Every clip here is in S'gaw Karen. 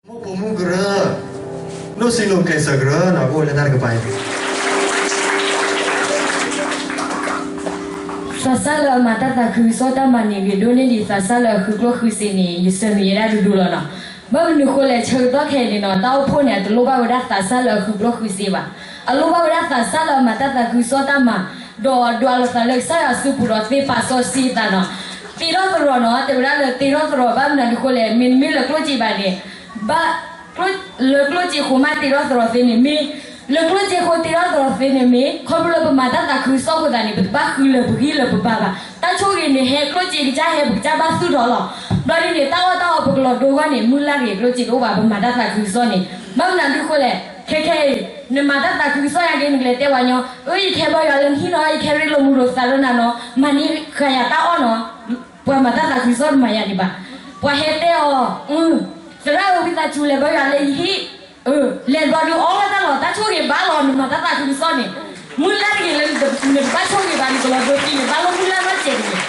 မိၢ်ပိာ်မုၣ်ကရၢ, နီၢ်စံနိးကျဲးစၢးကရၢန့ၣ် ကအိၣ်လၢတၢ်တကပၤအံၤ. သးစၢ်လၢအမၤတၢ်သးခုကစီၣ်တၢ်မၤန့ၣ် ဂ့ၤဒိၣ်န့ၢ်ဒံးသးစၢ်လၢအဃုကျိၣ်ဃုစ့န့ၣ် ယဆၢနုာ်ယဲဒၣ်ဒူဒူလီၤနီၤ. ဘၣ်မနုၤဃိလဲၣ် ဆၢကတီၢ်ခဲအံၤန့ၣ်နီၤ တၢ်အိၣ်ဖှိၣ်န့ၣ် အတလိၣ်ဘၣ်ဝဲဒၣ်သးစၢ်လၢအဃုကျိၣ်ဃုစ့ဘၣ်. အလိၣ်ဘၣ်ဝဲဒၣ်သးစၢ်လၢအမၤတၢ်သးခုကစီၣ်တၢ်မၤ, ဒီးဒွးလိာ်သးလၢကစၢ်ယွၤစုပူၤဒီးသ့ပာ်စီဆှံသးနီၤ. တ့ထီၣ်သရိာ်နီၤ တဲဝဲဒၣ်လၢတ့ထီၣ်သရိာ် ဘၣ်မနုၤဒုးဃိလဲၣ် မ့တမ့ၢ်လၢကျိၣ်စ့ဘၣ်န့ၣ် ဘၣ် လၢကျိၣ်စ့ဃိမးတ့ထီၣ်သရိာ်သ့န့ၣ်မ့ၢ်, လၢကျိၣ်စ့ဃိတ့ထီၣ်သရိာ်သ့န့ၣ်မ့ၢ် ခီဖျိလၢပမၤတၢ်သးခုကစီၣ်အဃိသတးန့ၣ် ပတဘၣ်ဃုလၢာ်ပဂံၢ်လၢာ်ပဘါဘၣ်. တၢ်ဆိၣ်ဂ့ၤန့ၣ်ဟဲ ကျိၣ်စ့ကစၢ်ဟဲ ပကစၢ်ဘၣ်သူၣ်ထီၣ်လီၤ. ဘျီဒ်န့ၣ် တၢ်အီၣ်တၢ်အီပကလီၤဒိဂီၢ်န့ၣ် မုၢ်လၢ်တဂ့ၤ ကျိၣ်စ့တအိၣ်ဘၣ် ပမၤတၢ်သးခုကစီၣ်န့ၣ်. ဘၣ်မနုၤဒုးဃိလဲၣ် ခဲခဲအံၤ နမၤတၢ်သးခုကစီၣ်ယါက့ နကလဲၤတဲဝဲညီ, အၢ ယကဟဲဘါယွၤလၢနဟံၣ်နီၤ ယကဟဲရ့လိာ်မူဒီးသးဒီးနၤနီၤ မၤန့ၢ်ဃာ်ယၤတၢ်အီၣ်နီၤ. ပှၤမၤတၢ်သးခုကစီၣ်တမၤယၤဒံးဘၣ်. ပှၤဟဲတဲအီၤ, သရၣ်ဧၢ ဝံသးစူၤ လဲၤဘါယွၤလၢယဟံၣ်, လဲၤဘျီဒုးအီၣ်ဝဲတၢ်လီၤ တၢ်ဆိၣ်ဂ့ၤဘၣ်လီၤ နမၤတၢ်သးခုကစီၣ်န့ၣ်. မုၢ်လၢ်တဂ့ၤလၢနတဘၣ်ဆိၣ်ဂ့ၤဘၣ် နကလီၤဒိသံန့ၣ် ဘၣ်လၢမုၢ်လၢ်နီတစဲးတဂ့ၤ.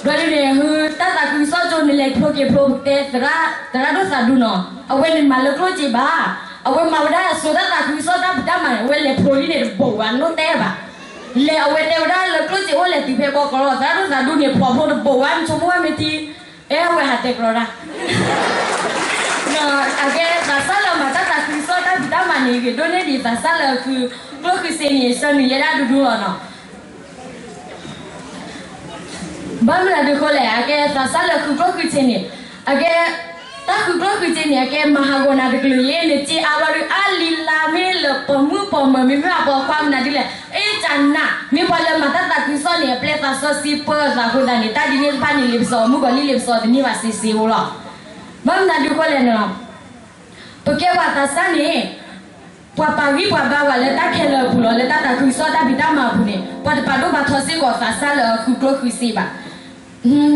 ဘျီဒ်န့ၣ် တၢ်သးခုကစီၣ်ကၠိ နလဲၤဖျိက့ၤဖျိ ပကတဲ သရၣ်ဒိၣ်သးဒူနီၤ အဝဲန့ၣ်မၤလၢကျိၣ်စ့ဘၣ်. အဝဲမၤဝဲဒၣ်အစိၤတၢ်သးခုကစီၣ်တၢ်ဖံးတၢ်မၤန့ၣ် အဝဲလဲၤဖျိလံန့ၣ်တဘိးဝဲ နအိၣ်တဲဘၣ်. လဲၤအဝဲတဲဝဲဒၣ်လၢကျိၣ်စ့အိၣ်လဲၤတုၤဖဲဘီကီးလီၤ သရၣ်ဒိၣ်သးဒူန့ၣ် ဖျိဖျိတဘိးဝဲ နဆိကမိၣ်ဝဲမ့ၢ်ထံ အဲ အဝဲဟးတဲကရီတၢ် အကဲသးစၢ်လၢအမၤတၢ်သးခုကစီၣ်တၢ်ဖံးတၢ်မၤန့ၣ် ဂ့ၤဒိၣ်န့ၢ်ဒံးသးစၢ်လၢအဃုကျိၣ်ဃုစ့န့ၣ် ဆၢနုာ်ယဲဒၣ်ဒူဒူလီၤနီၤ. ဘၣ်မနုၤဒုးဃိလဲၣ် အကဲသးစၢ်လၢဃုကျိၣ်ဃုစ့န့ၣ်, အကဲ တၢ်ဃုကျိၣ်ဃုစ့န့ၣ် အကဲမၤဟးဂီၤနၤတကလုာ်ယဲ နစ့အါဘျီဒုး အါလံလါမ့ၢ်လၢ ပိာ်မုၣ်ပိာ်မၢၤ မ့မ့ၢ်အပိာ်ခွါမနုၤဒ်လဲၣ် အ့ၣ်ကနၣ် မ့ၢ်ပှၤလၢမၤတၢ်သးခုကစီၣ်န့ၣ် အပျဲသးစီဆှံပၢအသးအဃိသတးန့ၣ် တၢ်ဒ်န့ၣ်တဖၣ်န့ၣ် လံာ်ပစီၤမုၣ်ကီၤလံၢ်လံာ်ပစီၤတန့ၢ်ဘၣ်စ့စ့ဖိလီၤ. ဘၣ်မနုၤဒုးဃိလဲၣ်န့ၣ်လီၤ. ပကဲပှၤသးစၢ်န့ၣ် ပှၤပာ်ဂံၢ်ပှၤဘါပှၤလၢတၢ်ခဲလၢာ်အပူၤလီၤ လၢတၢ်သးခုကစီၣ်တၢ်ဖံးတၢ်မၤအပူၤန့ၣ် ပှၤတပာ်ဒိၣ်ပာ်ထီစ့ၢ်ကီးသးစၢ်လၢအဃုကျိၣ်ဃုစ့ဘၣ်.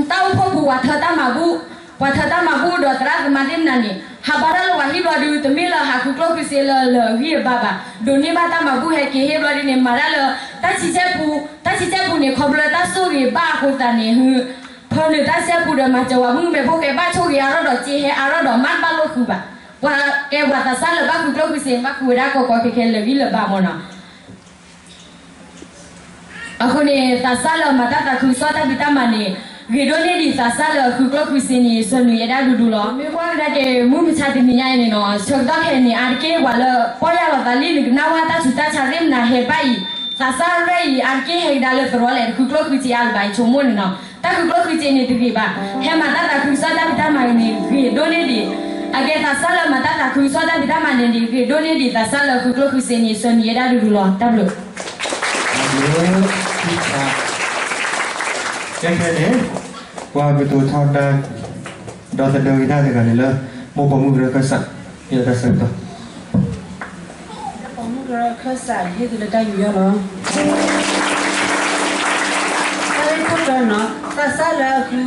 တၢ်အိၣ်ဖှိၣ်ပူၤပှၤထၢတၢ်မၤဘူၣ်, ပှၤထၢတၢ်မၤဘူၣ်ဒီးသရၣ်သမါသ့ၣ်မနၤန့ၣ် ဟးဘါတၢ်လၢပှၤဟံၣ်ဘျီဒုး တမ့ၢ်လၢဟးဃုကျိၣ်ဃုစ့လၢလၢာ်အဂံၢ်အဘါဘၣ်. ဒိးန့ၢ်ဘၣ်တၢ်မၤဘူၣ်ဟဲက့ၤဟ့ၣ်ဘျီဒုးန့ၣ် မၤတၢ်လၢ တၢ်ဆံဆဲပူၤ, တၢ်ဆံဆဲပူၤန့ၣ် ခီဖျိလၢတၢ်ဆိၣ်ဂ့ၤဘၣ်အဃိသတးန့ၣ် ဖၢနုာ်တၢ်ဆံဆဲပူၤဒီးမၤစၢၤဝဲမုၣ်မဲာ်ဖိဃဲ ဘၣ်ဆိၣ်ဂ့ၤအါထီၣ်ဒီးစ့ဟဲအါထီၣ်ဒီး မ့ၢ်တဘၣ်လိၣ်ဃုဘၣ်. ပှၤကဲပှၤသးစၢ်လၢဘၣ်ဃုကျိၣ်ဃုစ့န့ၣ် ဘၣ်ဃုဝဲဒၣ်ကီကီခဲခဲလၢာ်ဂံၢ်လၢာ်ဘါမၢ်နီၤ. အဃိန့ၣ် သးစၢ်လၢအမၤတၢ်သးခုကစီၣ်တၢ်ဖံးတၢ်မၤန့ၣ် ဂ့ၤဒိၣ်န့ၢ်ဒံးသးစၢ်လၢအဃုကျိၣ်ဃုစ့န့ၣ် ဆၢနုာ်ယဲဒၣ်ဒူဒူလီၤ. မ့ၢ်ကွၢ်ကဒါက့ၤ မုၢ်မဆါတနံၤညါအံၤန့ၣ်နီၤ ဆၢကတီၢ်ခဲအံၤန့ၣ် အါတက့ၢ်ပှၤလၢ ပီၢ်ယၢ်လီၤသးလံ နကနၣ်ဝဲတၢ်ဆူးတၢ်ဆါသ့ၣ်မနၤဟဲဘၣ်အံၤ သးစၢ်ရဲၣ်အံၤ အါတက့ၢ်ဟဲကဒါလၢသရိာ်လဲၣ် တဃုကျိၣ်ဃုစ့အါလၢၤဘၣ် ယဆိကမိၣ်န့ၣ်နီၤ. တၢ်ဃုကျိၣ်ဃုစ့န့ၣ်တဂ့ၤဘၣ်. ဟဲမၤတၢ်သးခုကစီၣ်တၢ်ဖံးတၢ်မၤန့ၣ် ဂ့ၤဒိၣ်န့ၢ်ဒံး အကဲသးစၢ်လၢမၤတၢ်သးခုကစီၣ်တၢ်ဖံးတၢ်မၤန့ၣ် ဂ့ၤဒိၣ်န့ၢ်ဒံးသးစၢ်လၢဃုကျိၣ်ဃုစ့န့ၣ် ဆၢနုာ်ယဲဒၣ်ဒူဒူလီၤ. တၢ်ဘျုး ကဲခဲန့ၣ် ပှၤကတိၤထီဒါ ဒီးသဒၢဂ့ၤတၢ်တဂၤန့ၣ်လၢ မိၢ်ပိာ်မုၣ်ကရၢခၢၣ်စး မ့ၢ်လၢတၢ်ဆၢကတီၢ် မိၢ်ပိာ်မုၣ်ကရၢခၢၣ်စး ဟ့ၣ်သုလၢတၢ်ယူးယီၣ်လီၤ. တၢ်ဂ့ၢ်ခိၣ်တီနီၤ သးစၢ်လၢအဃု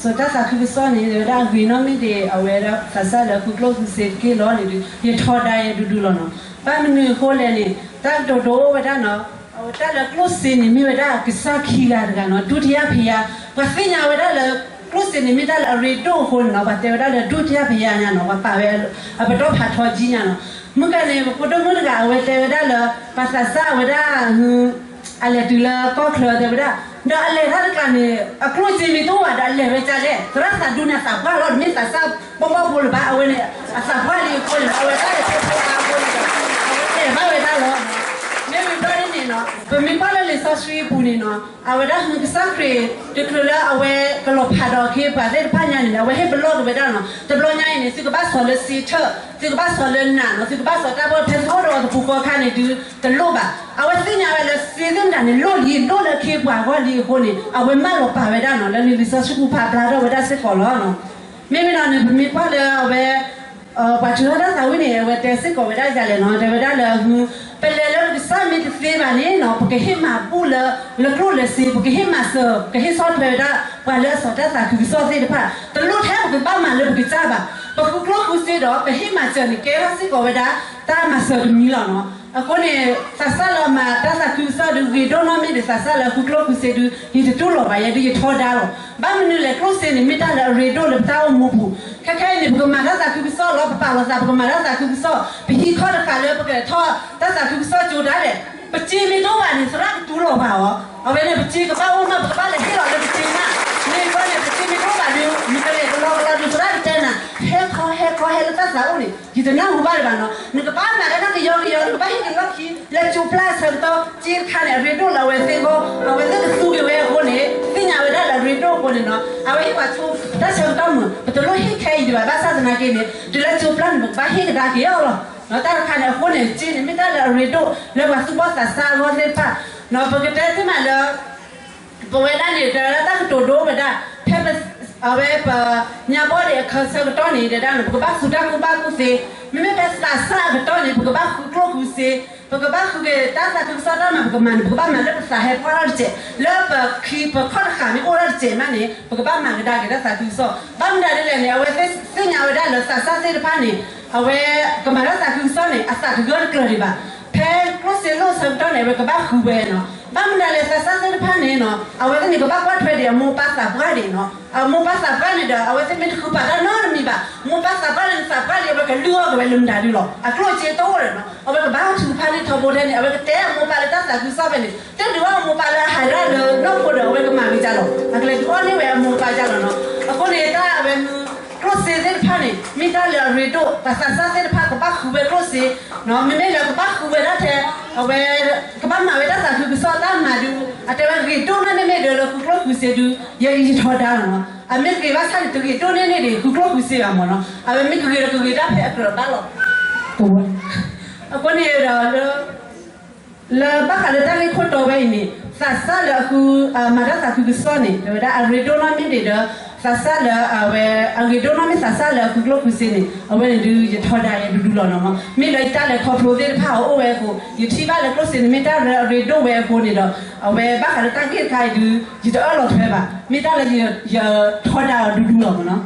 စိၤတၢ်သးခုကစီၣ်န့ၣ် တဲဝဲဒၣ်အဂ့ၤနီၢ်မ့ၢ်ဒံး အဝဲသးစၢ်လၢအဃုကျိၣ်ဃုစ့တက့ၢ်လီၤန့ၣ်ဒီး ယထီဒါယဲဒူဒူလီၤနီၤ. ဘၣ်မနုၤအဃိလဲၣ်န့ၣ် တၢ်ကတိၤဒိအိၣ်ဝဲဒၣ်နီၤ အဝဲတၢ်လၢကျိၣ်စ့န့ၣ် မ့ၢ်ဝဲဒၣ်ကစၢ်ခံဂၤတဂၤနီၤ ဒုတိယဘုရား ပှၤသ့ၣ်ညါဝဲဒၣ်လၢ ကျိၣ်စ့န့ၣ်မ့ၢ်တၢ်လၢအရ့ဒိၣ်အဃိန့ၣ်နီၤ ပှၤတဲဝဲဒၣ်လၢ ဒုတိယဘုရား ညါနီၤ ပှၤပာ်ဝဲအပတီၢ်ဖးထီကံညါနီၤ. မုၢ်ကါန့ၣ် ပဖိဒိၣ်မုၣ်တဂၤ အဝဲတဲဝဲဒၣ်လၢ ပှၤသးစၢ်ဝဲဒၣ် အလဲၤတုၤလၢကီၢ်ချၢတဲဝဲဒၣ် ဒီးအလဲၤတၢ်တကျါန့ၣ် အကျိၣ်စ့မ့ၢ်တအိၣ်ဘၣ်ဒီးအလဲၤဝဲဒ်လဲၣ် သရၣ်သးဒူန့ၣ်အသးပှၢ်လီၤ တမ့ၢ်သးစၢ်ဘီၣ်ဘီၣ်ဖိလၢၤဘၣ် အဝဲန့ၣ် အသးပှၢ်လံအဃိန့ၣ် အဝဲတၢ်လဲၤဖိဖိအါအဃိန့ၣ်ဒီး အဝဲတဲဘၣ်ဝဲဒၣ်လီၤ. မ့ၢ်ဝံၤဘျီဒ်န့ၣ်နီၤ ပမ့ၢ်ကွၢ်လၢလံာ်စီဆှံအပူၤန့ၣ်နီၤ အဝဲဒၣ်ဟုကစၢ်ခရံာ် တချုးလၢအဝဲကလီၤဖးဒီးအခ့အပှၤသ့ၣ်တဖၣ်ညါန့ၣ် အဝဲဟ့ၣ်ပလီၢ်က့ၤဝဲဒၣ်နီၤ တဘျီညါအံၤန့ၣ် သုကဘၣ်စီၤလၢစ့ထၢၣ် သုကဘၣ်စီၤလၢနးနီၤ သုကဘၣ်စီၤတၢ်ဘီၣ်ဖဲသုအိၣ်ဒီးအတပူၤဃီအခါန့ၣ်ဒုး တလိၣ်ဘၣ်. အဝဲသ့ၣ်ညါဝဲလၢစ့သ့ၣ်မတၤန့ၣ် လိၣ်လံ လိၣ်လၢအခ့အပှၤအဂီၢ်လံအဃိန့ၣ် အဝဲမၢလီၤပာ်ဝဲဒၣ်နီၤ လၢလံာ်စီဆှံပူၤဖးဘျါထီၣ်ဝဲဒၣ်စ့ၢ်ကီးလီၤ. မ့မ့ၢ်နီၤန့ၣ် ပမ့ၢ်ကွၢ်လၢအဝဲ ပှၤထုးထီၣ်တၢ်သးဝံၣ်န့ၣ် အဝဲတဲစ့ၢ်ကီးဝဲဒၣ်ယၤလဲၣ်နီၤ တဲဝဲဒၣ်လၢ ပလဲၤလၢကစၢ်မ့ၢ်တသ့ဘၣ်န့ၣ်နီၤ ပကဟ့ၣ်မၤဘူၣ်လၢ လၢကျိၣ်လၢစ့ ပကဟ့ၣ်မၤစၢၤ ပကဟ့ၣ်ဆီၣ်ထွဲဝဲဒၣ် ပှၤလၢအစီၤတၢ်သးခုကစီၣ်သ့ၣ်တဖၣ် တလိၣ်ထဲပကဘၣ်မၤလၢပကစၢ်ဘၣ်. ပဃုကျိၣ်ဃုစ့ဒီး ပဟ့ၣ်မၤစၢၤန့ၣ် ကဲထီၣ်စ့ၢ်ကီးဝဲဒၣ် တၢ်မၤစၢၤတမံၤလီၤနီၤ. အဃိန့ၣ် သးစၢ်လၢအမၤတၢ်သးခုကစီၣ်ဒုး ဂ့ၤဒိၣ်နီၢ်မ့ၢ်ဒံး သးစၢ်လၢဃုကျိၣ်ဃုစ့ဒုး ယတတူၢ်လိာ်ဘၣ် ယဲဒုးယထီဒါလီၤ. ဘၣ်မနုၤလဲၣ် ကျိၣ်စ့န့ၣ် မ့ၢ်တၢ်လၢအရ့ဒိၣ်လၢပတၢ်အိၣ်မူပူၤ, ခဲခဲအံၤန့ၣ် ပကမၤတၢ်သးခုကစီၣ်လီၤ ပပာ်လီၤသး ပကမၤတၢ်သးခုကစီၣ်, ပဟံးခီၣ်တဃာ်လၢပကထီၣ်တၢ်သးခုကစီၣ်ကၠိဒၣ်လဲာ်, ပစ့မ့ၢ်တအိၣ်ဘၣ်န့ၣ် သရၣ်ကတူၢ်လိာ်ဘၣ်အီၤ, အဝဲန့ၣ် ပစ့ကဘၣ်အိၣ်မး ပကဘၣ်လဲၤဟ့ၣ်လီၤလၢပစ့မး, မ့ၢ်ကီန့ၣ် ပစ့မ့ၢ်တအိၣ်ဘၣ်ဒီး မ့ၢ်ကလဲၤကလီကလီဒုး သရၣ်ကတဲနၤ, ဟဲခီဟဲခီဟဲလၢတၢ်သးအိၣ်န့ၣ် ယတနၢ်ဟူဘၣ်ဒံးဘၣ်နီၤ, နကဘၣ်မၤကနၣ်ကယီကယီ နကဘၣ်ဟ့ၣ်ကလီၢ်ခံ လၢကၠိပျၢ်ဆၢကတီၢ် စ့တခါန့ၣ် အရ့ဒိၣ်လၢအဝဲသ့ၣ်အဂီၢ်, အဝဲသ့ၣ်ကသူက့ၤဝဲအဃိန့ၣ် သ့ၣ်ညါဝဲဒၣ်လၢအရ့ဒိၣ်အဃိန့ၣ်နီၤ, အဝဲဟ့ၣ်ပှၤဆိတၢ်ဆၢကတီၢ်မုာ် ပတလိၣ်ဟ့ၣ်ခဲအံၤဒံးဘၣ်, ဘၣ်ဆၣ်သနာ်က့န့ၣ် တုၤလၢကၠိပျၢ်န့ၣ် ပကဘၣ်ဟ့ၣ်ကဒါက့ၤအီၤလီၤ. တၢ်တခါန့ၣ်အဃိန့ၣ် စ့န့ၣ် မ့ၢ်တၢ်လၢအရ့ဒိၣ်လၢပှၤသူၣ်ဘီၣ်သးစၢ်အဂီၢ်သ့ၣ်တဖၣ်, ပကတဲတ့ၢ်မးလၢ ပဝဲဒၣ်န့ၣ် တၢ်ကတိၤဒိဝဲဒၣ် ဖဲပ အဝဲပညါဘီၣ်ဒံးအခါဆၢကတီၢ်န့ၣ် တဲဒၣ်န့ၣ် ပကဘၣ်ဃုတၢ်ကူၣ်ဘၣ်ကူၣ်သ့, မ့မ့ၢ်ဖဲသးစၢ်အကတီၢ်န့ၣ် ပကဘၣ်ဃုကျိၣ်ဃုစ့, ပကဘၣ်ဃုက့ၤတၢ်သးခုကစီၣ်တၢ်မၤ ပကမၤန့ၣ် ပကဘၣ်မၤလၢပသးဟဲဖီၣ်ထီၣ်တစဲး, လၢပခံပခီၣ်တဃာ်မ့ၢ်အိၣ်ထီၣ်တစဲးမးန့ၣ် ပကဘၣ်မၤကဒါက့ၤတၢ်သးခုကစီၣ်, ဘၣ်မနုၤဒ်လဲၣ်န့ၣ် အဝဲသ့ၣ်သ့ၣ်ညါဝဲဒၣ်လၢသးစၢ်သ့ၣ်တဖၣ်န့ၣ် အဝဲကမၤတၢ်သးခုကစီၣ်န့ၣ် အသးတဂၢၢ်တကျၢၤဒံးဘၣ်, ဖဲကျိၣ်စ့လိၣ်ဆၢကတီၢ်န့ၣ် အဝဲကဘၣ်ဃုဝဲနီၤ, ဘၣ်မနုၤလဲၣ် သးစၢ်သ့ၣ်တဖၣ်န့ၣ်နီၤ အဝဲသ့ၣ်န့ၣ် ကဘၣ်ကွၢ်ထွဲဒံးအမိၢ်ပၢ်သးပှၢ်ဒံးနီၤ, အမိၢ်ပၢ်သးပှၢ်န့ၣ်ဒီး အဝဲသ့ၣ်မ့ၢ်တဃုပာ်တၢ်နီတမံၤဘၣ်, မိၢ်ပၢ်သးပှၢ်န့ၣ် သးပှၢ်လံ အဝဲကလုၢ်အီၣ်က့ၤဝဲလၢမတၤဒုလီၤ, အကျိၣ်စ့တအိၣ်ဒီးနီၤ အဝဲကဘၣ်ထုကဖၣ်န့ၢ်ထီဘိထဲန့ၣ် အဝဲကတဲအမိၢ်ပၢ်လၢတၢ်သးခုကစီၣ်ဖဲန့ၣ် တဒုးအီၣ်အမိၢ်ပၢ်လၢအဟးရၣ်လၢနီၢ်ခိဒီး အဝဲကမၤဝံၤကၢ်လီၤ, အကလဲၤဒုးအီၣ်န့ၢ်ဝဲအမိၢ်ပၢ်ကၢ်လီၤနီၤ, အဃိန့ၣ် တၢ်အဝဲမုၢ် ကျိၣ်စ့သ့ၣ်တဖၣ်န့ၣ် မ့ၢ်တၢ်လၢအရ့ဒိၣ် ပှၤသးစၢ်သ့ၣ်တဖၣ်ကဘၣ်ဃုဝဲကျိၣ်စ့, မ့မ့ၢ်လၢကဘၣ်ဃုဝဲဒၣ်ထဲ အဝဲ ကဘၣ်မၤဝဲတၢ်သးခုကစီၣ်တၢ်မၤဒုး အတဲဝဲဂ့ၤဒိၣ်န့ၢ်န့ၢ်မ့ၢ်ဒီးလၢဃုကျိၣ်ဃုစ့ဒုး ယဲယထီဒါလီၤနီၤ, အမ့ၢ်ဂ့ၤဘၣ်ဆၣ်န့ၣ် တဂ့ၤဒိၣ်န့ၢ်န့ၢ်ဒံး ဃုကျိၣ်ဃုစ့ဘၣ်မၢ်နီၤ, အဝဲမ့ၢ်ကဂ့ၤဒီးကဂ့ၤဒၣ်ဖဲအကြၢးဘၣ်လီၤ, အဃိန့ၣ်ဒီးလၢ လၢဘၣ်ဃးလၢတၢ်ဂ့ၢ်ခိၣ်တီဝဲအံၤန့ၣ် သးစၢ်လၢအဃု မၤတၢ်သးခုကစီၣ်န့ၣ် တဲဝဲဒၣ်အရ့ဒိၣ်နီၢ်မ့ၢ်ဒံးဒီး သးစၢ်လၢအဝဲ အဂ့ၤဒိၣ်နီၢ်မ့ၢ်သးစၢ်လၢအဃုကျိၣ်ဃုစ့န့ၣ် အဝဲန့ၣ်ဒုးယထီဒါယဲဒူဒူလီၤနီၤ, မ့ၢ်လၢယတၢ်လဲၤခီဖျိသ့ၣ်တဖၣ်အအိၣ်ဝဲအဃိ ယထံၣ်ဘၣ်လၢကျိၣ်စ့န့ၣ်မ့ၢ်တၢ်လၢအရ့ဒိၣ်ဝဲအဃိန့ၣ်ဒီး အဝဲဘၣ်ဃးလၢတၢ်ဂ့ၢ်တခါအံၤဒုး ယတအၢၣ်လီၤထွဲဘၣ်, မ့ၢ်တၢ်လၢယထီဒါအီၤဒူဒူလီၤနီၤ.